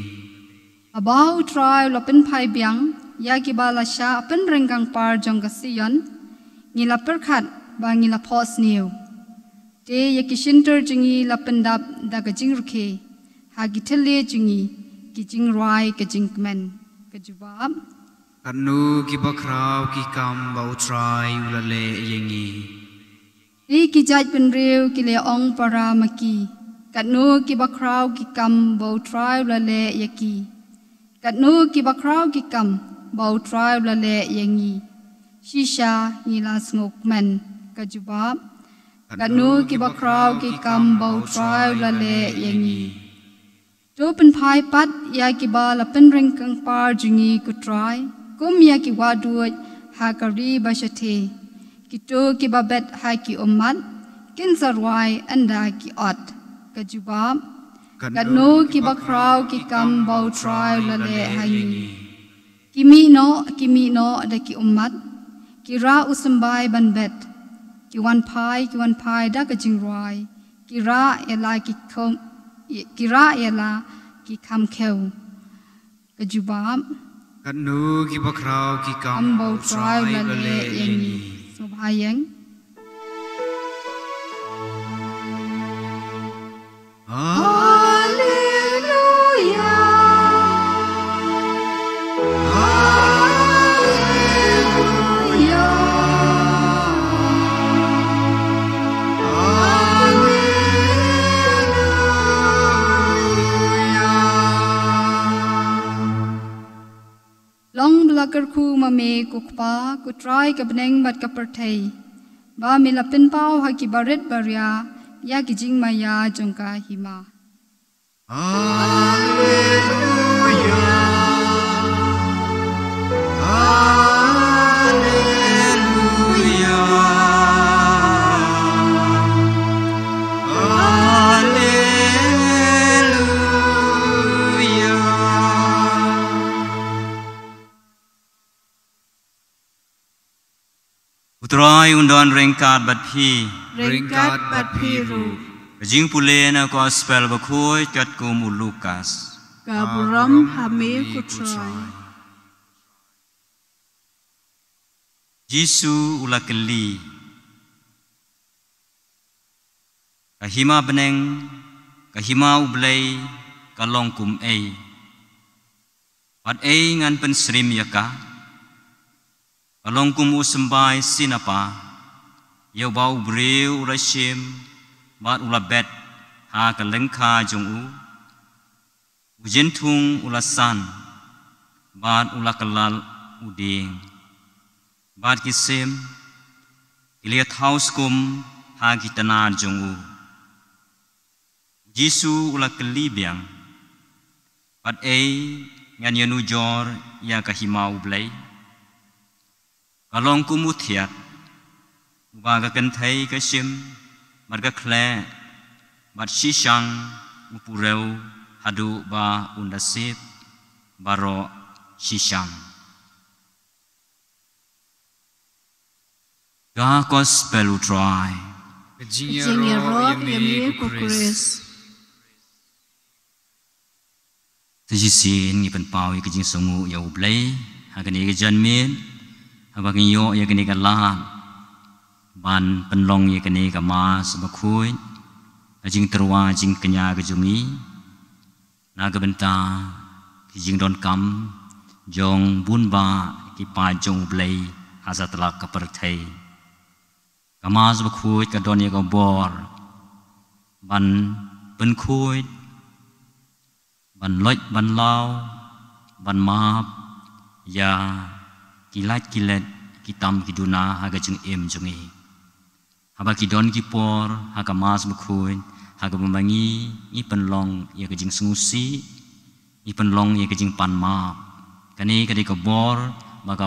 Haba U Trai u la pynphai biang ïa kiba la shah pynryngkang par jong ka Sion, ngi la pyrkhat ba ngi la phohsniew. Te ïa ki shyntur jong ngi la pyndap da ka jingrkhie, ha ki thylliej jong ngi ki jingrwai ka jingkmen. Ka jubab. Katno kiba khraw ki kam ba U Trai u la leh ïa ngi. Te ki jaitbynriew ki la ong para ma ki: Katno kiba khraw ki kam ba U Trai u la leh ïa ki. Katno kiba khraw ki kam ba U Trai u la leh ïa ngi. Shisha ngi la sngewkmen. Ka jubab. Katno kiba khraw ki kam ba U Trai u la leh ïa ngi. To pynphai pat ïa kiba la pynryngkang par jong ngi, ko Trai, kum ïa ki wahduid ha ka ri ba shathie. Kito kiba bet ha ki ummat kin sa rwai ynda ki ot. Ka jubab. Katno kiba khraw ki kam ba U Trai u la leh ha ngi. Ki mih noh, ki mih noh da ki ummat, ki rah u symbai ban bet. Ki wan phai, ki wan phai da ka jingrwai, ki rah ïa la ki kham, ki rah ïa la ki kham khew. Ka jubab. Katno kiba khraw ki kam ba U Trai u la leh ïa ngi. Sngewbha ïeng. Haleluya. Haleluya. Haleluya. Long ba la kyrkhu ma me, ko Kpa, ko Trai ka bneng bad ka pyrthei, ba me la pynpaw ha ki barit baria ïa ki jingmaïa jong ka hima. Haleluya. Haleluya. Haleluya. U Trai un don ryngkat bad phi. Ryngkat bad phi ruh. Ka jingpule na Gospel bakhuid katkum u Lukas. Ka burom ha me, ko Trai. Jisu u la kylli: Ka hima bneng, ka hima U Blei, ka long kum ei? Bad ei ngan pynsyriem ïa ka? Ka long kum u symbai sinapa, ïa uba u briew u la shim bad u la bet ha ka lyngkha jong u. U jynthung u la san, bad u la kyllal u dieng, bad ki sim ki la ïathaw skum ha ki tnat jong u. U Jisu u la kylli biang: Bad ei ngan ïanujor ïa ka hima U Blei? Ka long kum u thiat, uba ka kynthei ka shim bad ka khleh bad shishang u purew haduh ba un da sip baroh shishang. Ka Gospel U Trai. Ka jingïaroh ïa me, ko Khrist. Sa shisien ngi pynpaw ïa ka jingsngewnguh ïa U Blei ha kane ka janmiet, haba ngi ïoh ïa kane ka lad ban pynlong ïa kane ka Mass bakhuid, ka jingtyrwa jingkñia ka jong ngi na ka bynta ki jingdonkam jong bun bah ki paid jong U Blei ha satlak ka pyrthei. Ka Mass bakhuid ka don ïa ka bor ban pynkhuid, ban loit ban law, ban map ïa ki lait ki let, ki tam ki duna ha ka jingim jong ngi. Haba ki don ki por ha ka Mass bakhuid, ha kaba ma ngi ngi pynlong ïa ka jingsngewsih, ngi pynlong ïa ka jingpan map, kane ka dei ka bor ba ka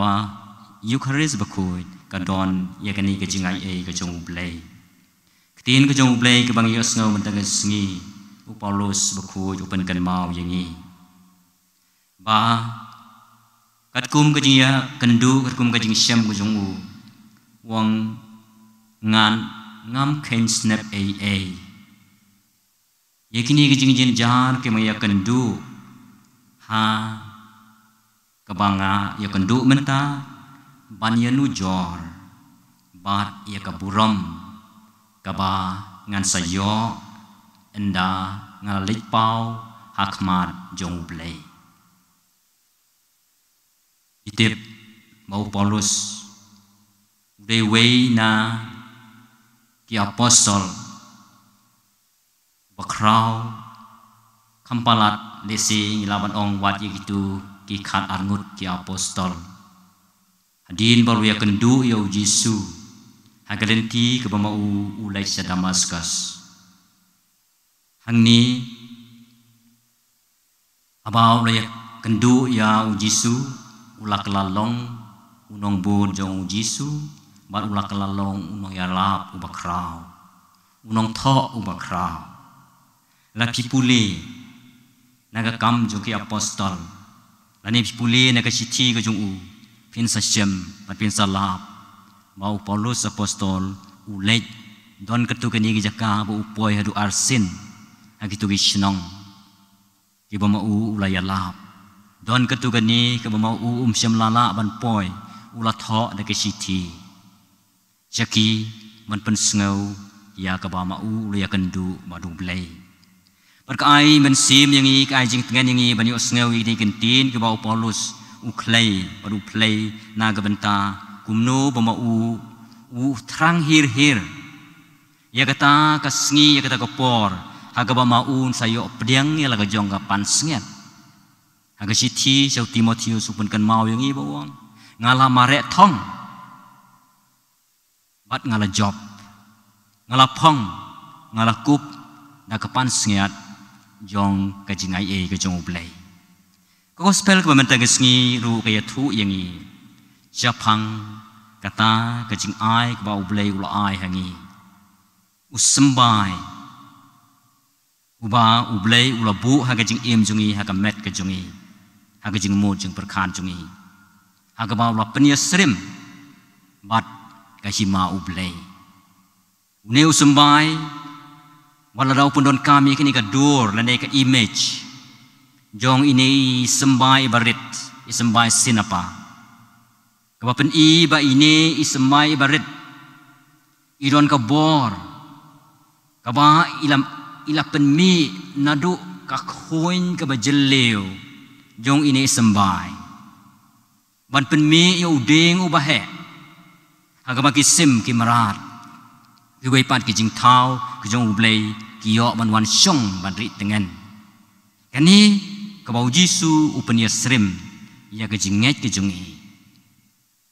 Eukharist bakhuid ka don ïa kane ka jingai ei ka jong U Blei. Ka ktien ka jong U Blei kaba ngi ïohsngew mynta ka sngi, u Paulus bakhuid u pynkynmaw ïa ngi ba katkum ka jingïakynduh, katkum ka jingshem ka jong u, u ong ngan, ngam kheiñ snep ei ei. Ïa kine ki jingjynjar kiba nga ïakynduh, ha kaba nga ïakynduh mynta, ban ïanujor bad ïa ka burom kaba ngan sa ïoh ynda nga la leit paw ha khmat jong U Blei. Ngi tip ba u Paulus u dei uwei na ki apostol ba khraw, kham palat lehse ngi lah ban ong wat ïa kitu ki khatar ngut ki apostol, hadien ba u ïakynduh ïa u Jisu ha ka lynti kaba ma u u leit sha Damaskus. Hangne, haba u la ïakynduh ïa u Jisu, u la kylla long u nongbud jong u Jisu, bad u la kylla long u nongïalap uba khraw, u nongthoh uba khraw. Lada phi pule na ka Kam jong ki Apostol, lane phi pule na ka shithi ka jong u, phin sa shem bad phin sa lap ba u Paulus apostol u leit, don katto katne ki jaka ba u poi haduh arsien ha kito ki shnong kiba ma u u la ïalap. Don katto katne kaba ma u um shym la lah ban poi, u la thoh da ka shithi sha ki ban pynsngew ïa kaba ma u u la ïakynduh bad U Blei. Bad ka ai mynsiem ïa ngi, ka ai jingtngen ïa ngi ban ïohsngew ïa kine ki ktien kiba u Paulus u khlei bad u plie na ka bynta kumno ba ma u u thrang hir hir ïa kata ka sngi, ïa kata ka por ha kaba ma u un sa ïoh pdiang ïa la ka jong ka pansngiat. Ha ka shithi sha u Timotheus u pynkynmaw ïa ngi ba u ong, nga la mareh thong bad nga la jop, nga la phong, nga la kup da ka pansngiat jong ka jingai ei ka jong U Blei. Ka gospel kaba mynta ka sngi ruh ka ïathuh ïa ngi shaphang kata ka jingai kaba U Blei u la ai ha ngi. U symbai uba U Blei u la buh ha ka jingim jong ngi, ha ka met ka jong ngi, ha ka jingmut jingpyrkhat jong ngi, ha kaba u la pynïasyriem bad ka hima U Blei. Une u symbai, wat lada u pyndonkam ïa kane ka dur lane ka image jong ine i symbai iba rit, i symbai sinapa, kaba pyni ba ine i symbai iba rit i don ka bor kaba i la, i la pynmih naduh ka khuid kaba jylliew jong ine i symbai, ban pynmih ïa u dieng uba heh ha kaba ki sim ki mrad, kiwei pat ki jingthaw ki jong U Blei ki ïoh ban wan shong ban rieh tngen. Kane kaba u Jisu u pynïasyriem ïa ka jingngeit ka jong ngi,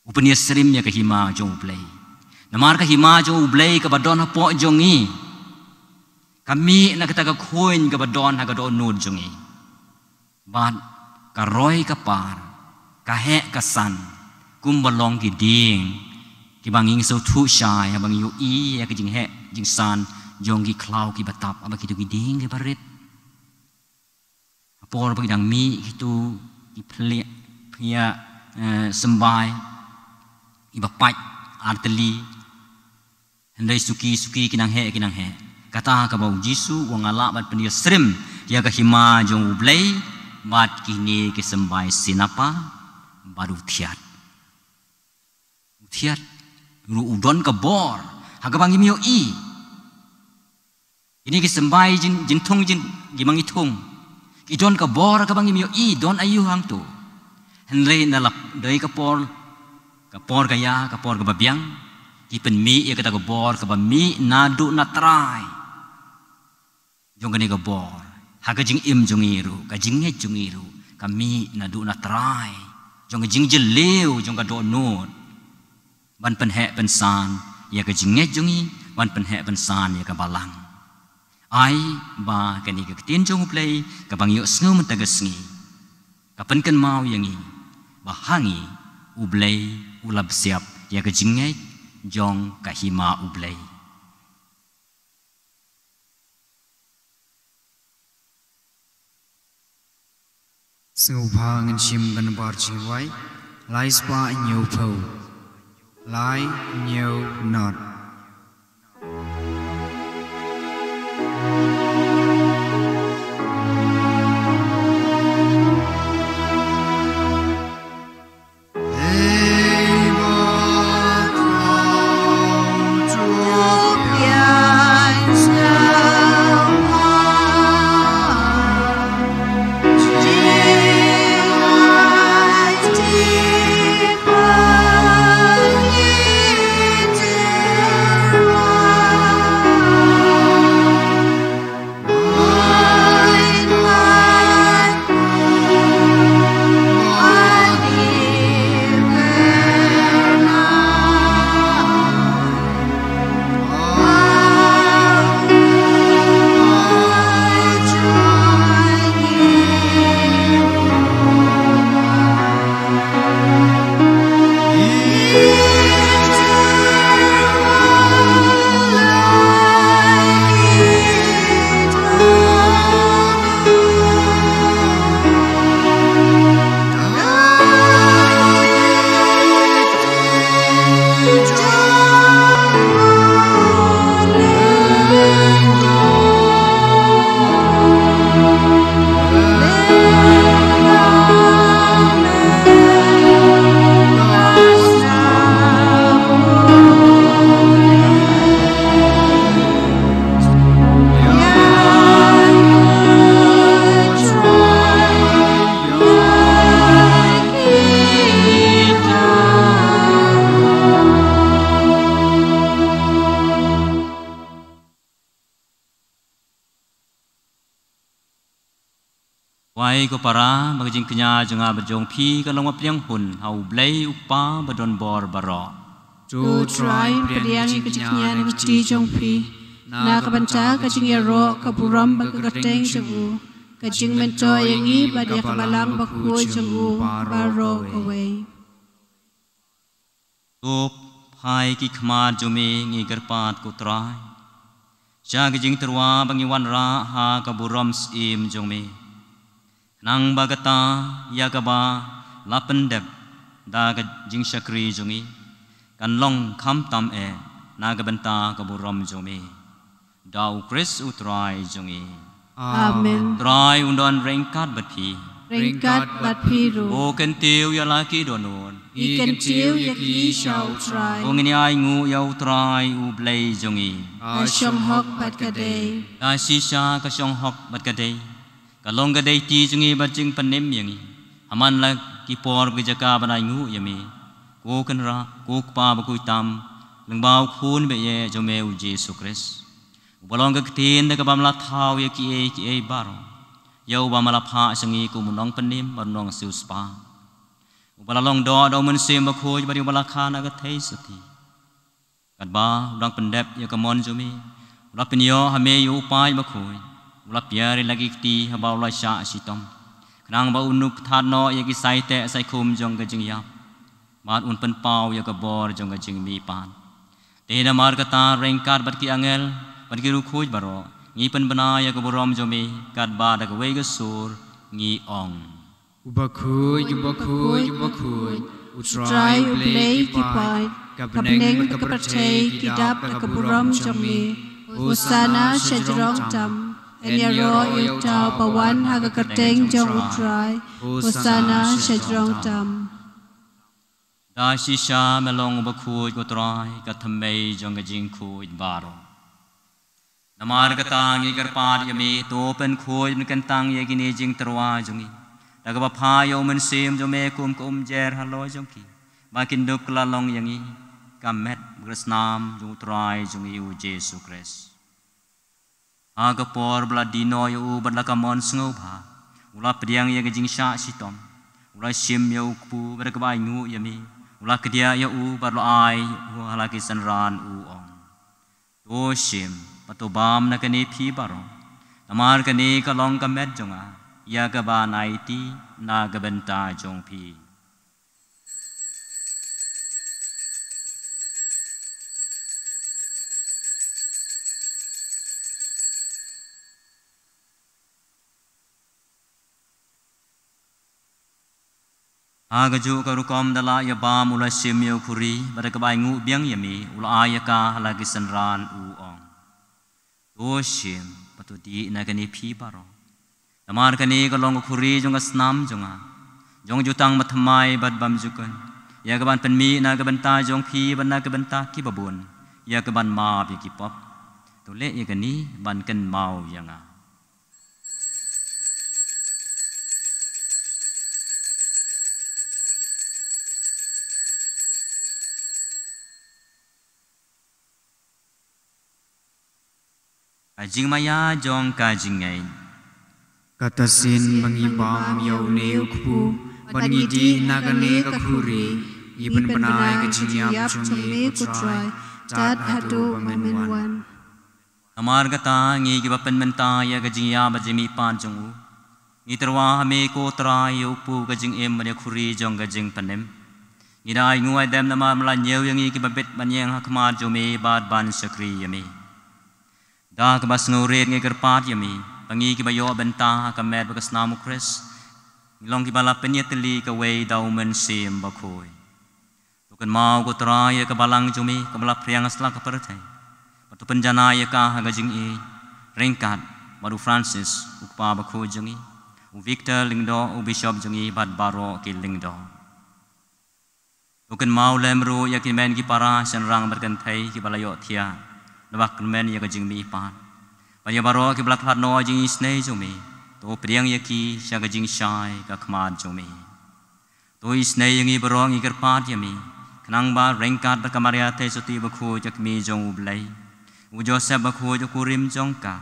u pynïasyriem ïa ka hima jong U Blei. Namar ka hima jong U Blei kaba don hapoh jong ngi ka mih na kata ka khuid kaba don ha ka dohnud jong ngi. Bad ka roi ka par, ka heh ka san, kumba long ki dieng kiba ngi sngewthuh shai haba ngi ïohi ïa ka jingheh jingsan jong ki khlaw kiba tap, haba kito ki dieng kiba rit, ha por ba ki dang mih kito ki phliah, phliah, eh, symbai, iba pait artylli, hynrei suki suki ki nang heh, ki nang heh. Kata kaba u Jisu u ong nga lah ban pynïasyriem ïa ka hima jong U Blei bad kine ki symbai sinapa bad u thiat. U thiat ruh u don ka bor ha kaba ngim ïohi. Kine ki symbai jin, jingthung jin, kiba ngi thung, ki don ka bor ha kaba ngim ïohi don aïu hangto. Hynrei na la dei ka por, ka por ka ïa, ka por kaba biang, ki pynmih ïa kata ka bor kaba mih naduh na trai jong kane ka bor ha ka jingim jong ngi ruh, ka jingngeit jong ngi ruh ka mih naduh na trai jong ka jingjylliew jong ka dohnud, ban pynheh pynsan ïa ka jingngeit jong ngi, ban pynheh pynsan ïa ka balang. Ai ba kane ka ktien jong U Blei kaba ngi ïohsngew mynta ka sngi ka pynkynmaw ïa ngi ba ha ngi U Blei u la bsiap ïa ka jingngeit jong ka Hima U Blei. Sngewbha ngin shim ka nambar jingwai, lai spah hynñiew phew, lai hynñiew nod. Wai ko para, ba ka jingkñia jong nga bad jong phi ka long ba pdiang hun ha U Blei U Kpa ba don bor baroh. To Trai, pdiang ïa ka jingkñia na ka kti jong phi na ka bynta ka jingïaroh ka burom bad ka kyrteng jong u, ka jingmyntoi ïa ngi bad ïa ka Balang Bakhuid jong u baroh kawei. To phai ki khmat jong me, ngi kyrpad ko Trai, sha ka jingtyrwa ba ngi wanrah ha ka burom syiem jong me, khnang ba kata ïa kaba la pyndep da ka jingshakri jong ngi kan long khamtam eh na ka bynta ka burom jong me. Da U Khrist U Trai jong ngi. Amen. Trai un don ryngkat bad phi. Ryngkat bad phi ruh. Ko kyntiew ïa la ki dohnud. Ngi kyntiew ïa ki sha U Trai. Ko ngin ïa ainguh ïa U Trai U Blei jong ngi. Ka shong hok bad ka dei. Ka shisha ka shong hok bad ka dei. Ka long ka dei ti jong ngi ban jingpynim ïa ngi ha man la ki por bad ki jaka ban ainguh ïa me, ko Kynrad, ko Kpa bakhuid tam, lyngba U Khun baïeit jong me U Jisu Khrist, uba long ka ktien da kaba me la thaw ïa kiei kiei baroh, ïa uba me la phah sha ngi kum u nongpynim bad u nongsiewspah, uba la long doh da U Mynsiem Bakhuid bad ïa uba la kha na ka theisotti. Katba u dang pyndep ïa ka mon jong me, u la pynïoh ha me ïa u paid bakhuid, u la pynïar ïa la ki kti haba u la shah shitom, khnang ba un ïoh pynthad noh ïa ki saiteh saikhum jong ka jingïap, bad un pynpaw ïa ka bor jong ka jingmihpat. Te namar kata, ryngkat bad ki angel bad ki riewkhuid baroh, ngi pynbna ïa ka burom jong me, katba da kawei ka sur ngi ong: U bakhuid, u bakhuid, u bakhuid, U Trai U Blei ki paid, ka bneng bad ka pyrthei ki dap da ka burom jong me. Hosana sha jrong tam. Yn ïaroh ïa uta uba wan ha ka kyrteng jong U Trai. Hosana sha jrong tam. Da shisha me long u bakhuid, ko Trai, ka thymmei jong ka jingkhuid baroh. Namar kata ngi kyrpad ïa me, to pynkhuid pynkyntang ïa kine ki jingtyrwa jong ngi da kaba phah ïa U Mynsiem jong me kum ka umjer halor jong ki, ba kin dup kylla long ïa ngi ka met bad ka snam jong U Trai jong ngi U Jisu Khrist. Ha ka por ba la die noh ïa u bad la ka mon sngewbha, u la pdiang ïa ka jingshah shitom, u la shim ïa u kpu bad da kaba ainguh ïa me, u la kdiah ïa u bad u la ai ha la ki synran, u ong: To shim bad to bam na kane phi baroh, namar kane ka long ka met jong nga, ïa kaba nai ti na ka bynta jong phi. Ha kajuh ka rukom da la ïa bam u la shim ïa u khuri, bad da kaba ainguh biang ïa me, u la ai ïa ka ha la ki synran u ong: To shim, bad to dih na kane phi baroh. Namar kane ka long ka khuri jong ka snam jong nga, jong ka jutang bathymmai bad bymjukut, ïa kaban pynmih na ka bynta jong phi bad na ka bynta kiba bun, ïa kaban map ïa ki pop. To leh ïa kane ban kynmaw ïa nga. Ka jingmaïa jong ka jingngeit. Kata shisien ba ngi bam ïa une u kpu bad ngi dih na kane ka khuri, ngi pynbna ïa ka jingïap jong me, ko Trai, tad haduh ba men wan. Namar kata, ngi kiba pynmynta ïa ka jingïap bad jingmihpat jong u, ngi tyrwa ha me, ko Trai, ïa u kpu ka jingim bad ïa u khuri jong ka jingpynim. Ngi da ainguh aidem namar me la ñiew ïa ngi kiba bit ban ïeng ha khmat jong me bad ban shakri ïa me. Da kaba sngewrit ngi kyrpad ïa me, ba ngi kiba ïoh bynta ha ka met bad ka snam u Khrist, ngi long kiba la pynïatylli kawei da u Mynsiem Bakhuid. To kynmaw, ko Trai, ïa ka balang jong me kaba la phriang ha slap ka pyrthei, bad to pynjanai ïa ka ha ka jingïeit, ryngkat bad u Francis, u kpa bakhuid jong ngi, u Victor Lyngdoh, u bishop jong ngi, bad baroh ki lyngdoh. To kynmaw lem ruh ïa ki hynmen ki para, shynrang bad kynthei kiba la ïohthiah na ba kyrmen ïa ka jingmihpat, bad ïa baroh kiba la khlad noh ïa ka jingisynei jong me. To pdiang ïa ki sha ka jingshai ka khmat jong me. To isynei ïa ngi baroh, ngi kyrpad ïa me, khnang ba ryngkat bad ka Maria Theisotti bakhuid, ka kmie jong u Blei, u Joseph bakhuid, u kurim jong ka,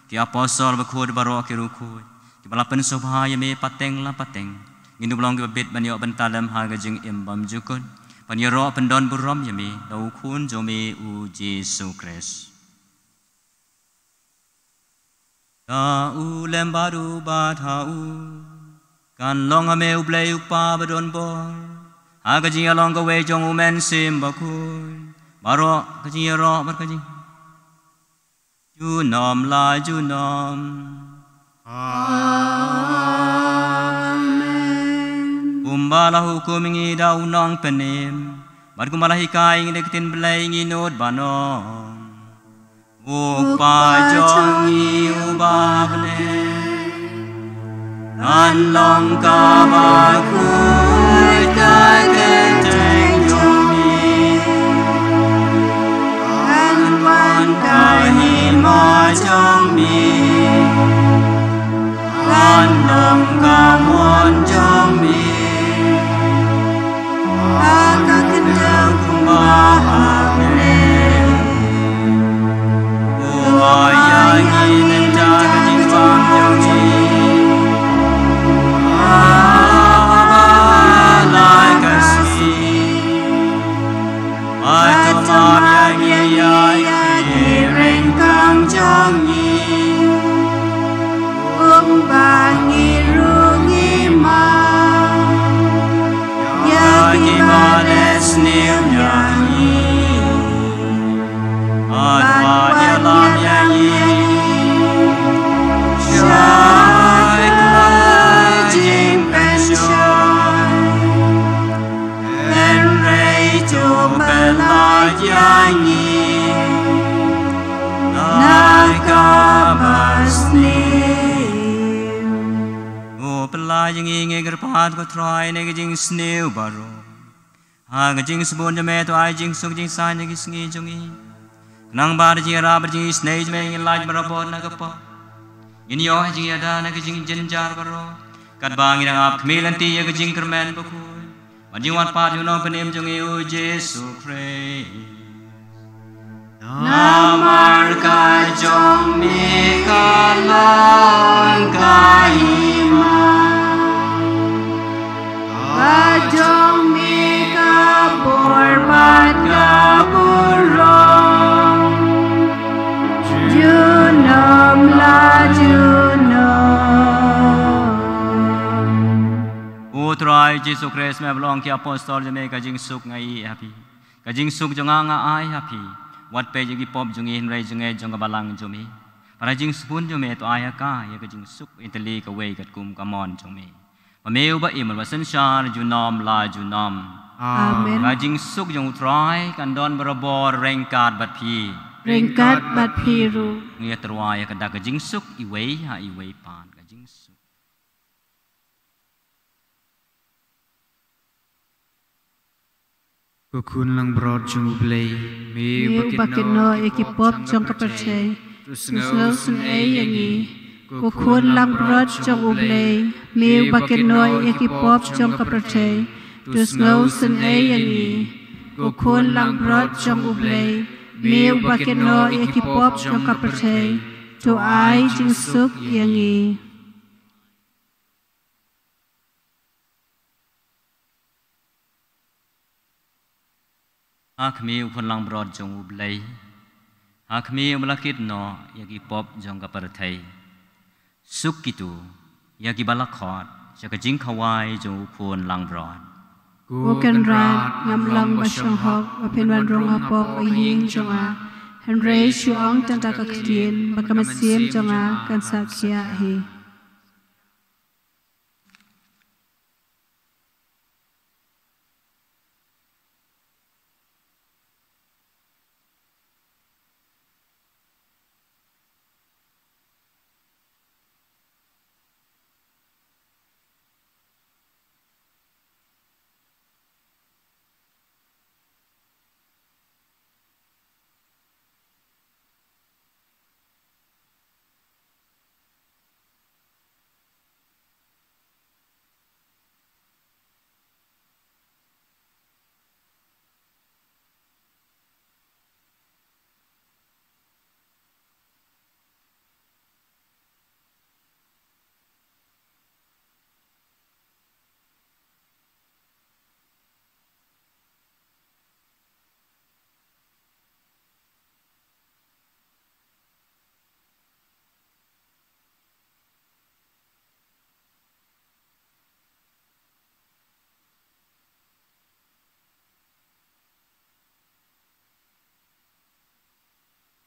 ki apostol bakhuid, baroh ki riewkhuid kiba la pynsngewbha ïa me pateng la pateng, ngin ym long kiba bit ban ïoh bynta lem ha ka jingim bymjukut, ban ïaroh pyndonburom ïa me da u Khun jong me u Jisu Khrist. Da u lem bad u bad ha u, kan long ha me u Blei u Kpa badonbor, ha ka jingïalong kawei jong u Mynsiem Bakhuid, baroh ka jingïaroh bad ka jing junom la junom. Amen. Kumba la hukum ïa ngi da u Nongpynim, bad kumba la hikai ïa ngi da ka ktien Blei, ngi nud ban ong: U Kpa jong ngi uba ha bneng, ngan long kaba khuid ka kyrteng jong me, ngan wan ka hima jong me, ngan long ka mon jong me, ha ka khyndew kumba ha bneng. U ai ïa ngi mynta ka jingbam jong ngi ha la ka sngi, bad to map ïa ngi ïa ki ryngkang jong ngi, kumba ngi ruh ngi map ïa kiba leh sniew ïa ngi. Bad wat ïalam ïa ngi sha ka jingpynshoi, hynrei to pyllait ïa ngi na kaba sniew. To pyllait ïa ngi, ngi kyrpad ko Trai, na ka jingsniew baroh. Ha ka jingsbun jong me to ai jingsuk jingsaiñ ha ki sngi jong ngi, khnang ba da ka jingïarap bad jingisynei jong me ngin lait marabot na ka pop, ngin ïoh ha ka jingïada na ka jingjynjar baroh, katba ngi dang ap khmih lynti ïa ka jingkyrmen bakhuid bad jingwan pat jong u Nongpynim jong ngi u Jisu Khrist. Namar ka jong me ka long ka hima, ka jong me ka bor bad ka burom, junom la junom. Ko Trai Jisu Khrist, me ba la ong ïa ki apostol jong me, ka jingsuk nga ai ha phi, ka jingsuk jong nga nga ai ha phi. Wat peit ïa ki pop jong ngi, hynrei jong ngi jong ka balang jong me. Bad ha ka jingsbun jong me to ai ha ka ïa ka jingsuk ïatylli kawei katkum ka mon jong me. Ba me uba im bad uba synshar junom la junom. Amen. Ka jingsuk jong U Trai kan don barabor ryngkat bad phi. Ryngkat bad phi ruh. Ngi ïa tyrwa ïa ka dak ka jingsuk iwei ha iwei pat ka jingsuk. Ko khun langbrot jong U Blei, me uba kynnoh ïa ki pop jong ka pyrthei, to sngew sngewsynei ïa ngi. Ko khun langbrot jong U Blei, me uba kynnoh ïa ki pop jong ka pyrthei, to sngew sngewsynei ïa ngi. Ko khun langbrot jong U Blei, me uba kynnoh ïa ki pop jong ka pyrthei, to ai jingsuk ïa ngi. Ha khmih, ko khun langbrot jong U Blei. Ha khmih, uba la kynnoh ïa ki pop jong ka pyrthei. Suk kito ïa kiba la khot sha ka jingkhawai jong u khun langbrot. Ko Kynrad, ngam long ba shong hok ba phin wan rung hapoh ka ïing jong nga. Hynrei shu ong tang da ka ktien, ba ka mynsiem jong nga kan sa khiah hi.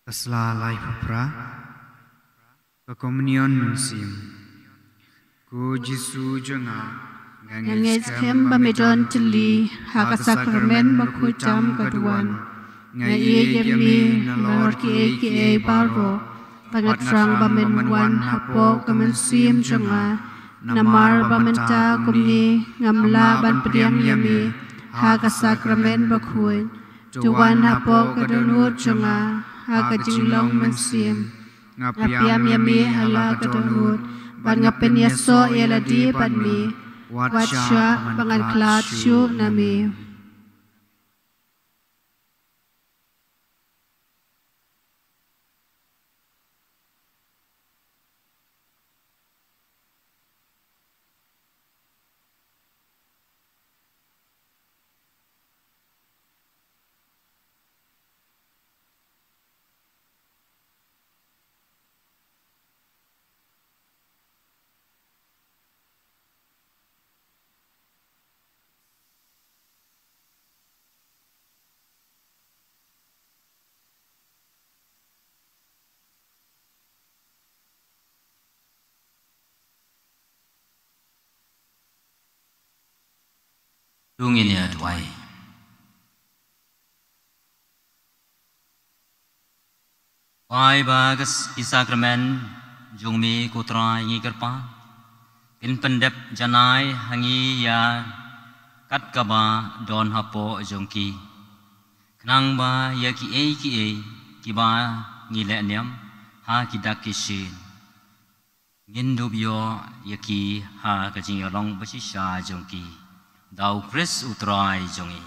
Ka sla laiphew phra. Ka Komunion Mynsiem. Ko Jisu jong nga, nga ngeit skhem ba me don tylli ha ka Sakramen Bakhuid tam ka duwan. Nga ïeit ïa me nalor kiei kiei baroh, ba nga thrang ba men wan hapoh ka mynsiem jong nga. Namar ba mynta kumne ngam lah ban pdiang ïa me ha ka Sakramen Bakhuid. To wan hapoh ka dohnud jong nga ha ka jinglong mynsiem. Nga pdiang ïa me ha la ka dohnud, bad nga pynïasoh ïa lade bad me. Wat shah ba ngan khlad shuh na me. To ngin ïa duwai. Ai ba ki sakramen jong me ko Trai ngi kyrpad kin pyndep janai ha ngi ïa kat kaba don hapoh jong ki. Khnang ba ïa kiei kiei kiba ngi leh niam ha ki dak ki shin, ngin dup ïoh ïa ki ha ka jingïalong ba shisha jong ki. Da U Khrist U Trai jong ngi.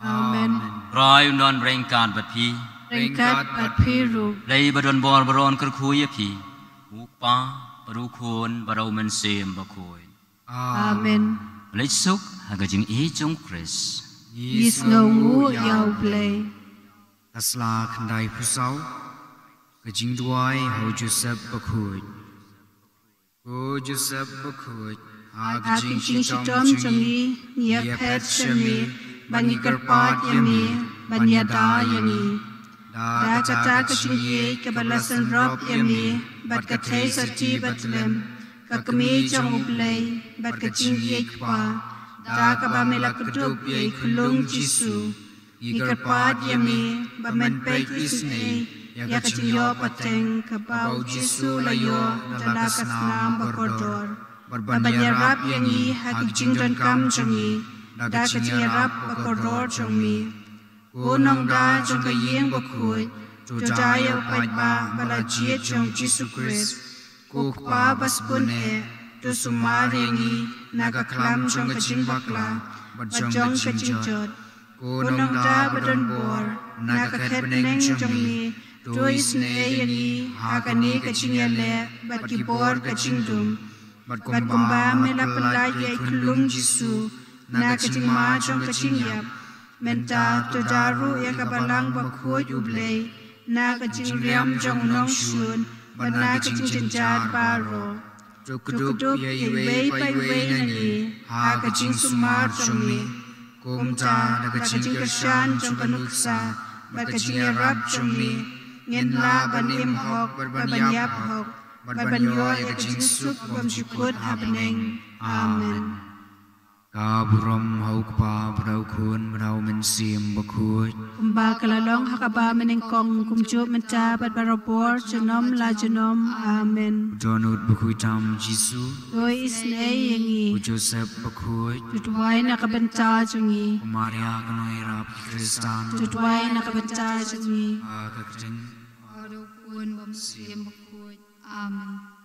Amen. Trai un don ryngkat bad phi. Ryngkat bad phi ruh. Blei ba don bor baroh un kyrkhu ïa phi. U Kpa, bad U Khun, bad U Mynsiem Bakhuid. Amen. Leit suk ha ka jingïeit jong U Khrist. Ngi sngewnguh ïa U Blei. Ka sla khyndai phew saw. Ka jingduwai ha U Joseph Bakhuid. Ko Joseph Bakhuid, ha ka jingshitom jong ngi, ngi ïa phet sha me, bad ngi kyrpad ïa me, ban ïada ïa ngi. Da kata ka jingïeit kaba la synrop ïa me bad ka theisotti bathylliem, ka kmie jong U Blei bad ka jingïeit kpa, da kaba me la kdup ïa i khyllung Jisu. Ngi kyrpad ïa me ba men peit isynei ïa ka jingïoh pateng kaba U Jisu la ïoh da la ka snam bakordor, bad ban ïarap ïa ngi ha ki jingdonkam jong ngi da ka jingïarap bakordor jong me. Ko Nongda jong ka ïing bakhuid, to da ïa u paidbah ba la jied jong U Jisu Khrist. Ko Kpa basbun eh, to sumar ïa ngi na ka khlam jong ka jingbakla bad jong ka jingjot. Ko Nongda badonbor, na ka khet bneng jong me, to isynei ïa ngi ha kane ka jingïaleh bad ki bor ka jingdum. Bad kumba me la pyllait ïa i khyllung Jisu na ka jingma jong ka jingïap, mynta to da ruh ïa ka Balang Bakhuid U Blei na ka jingriam jong u nongshun bad na ka jingjynjar baroh. To kdup ïa iwei pa iwei na ngi ha ka jingsumar jong me, kumta da ka jingkyrshan jong ka nuksa bad ka jingïarap jong me, ngin lah ban im hok bad ban ïap hok bad ban ïoh ïa ka jingsuk bymjukut ha bneng. Amen. Ka burom ha U Kpa, bad ha U Khun, bad ha U Mynsiem Bakhuid. Kumba ka la long ha kaba mynnyngkong, kumjuh mynta bad barabor, junom la junom. Amen. U Dohnud bakhuid tam Jisu, to isynei ïa ngi. U Joseph bakhuid, to duwai na ka bynta jong ngi. U Maria ka nongïarap ki Khristan, to duwai na ka bynta jong ngi. Ha ka kyrteng U Kpa, U Khun bad U Mynsiem Bakhuid. Amen.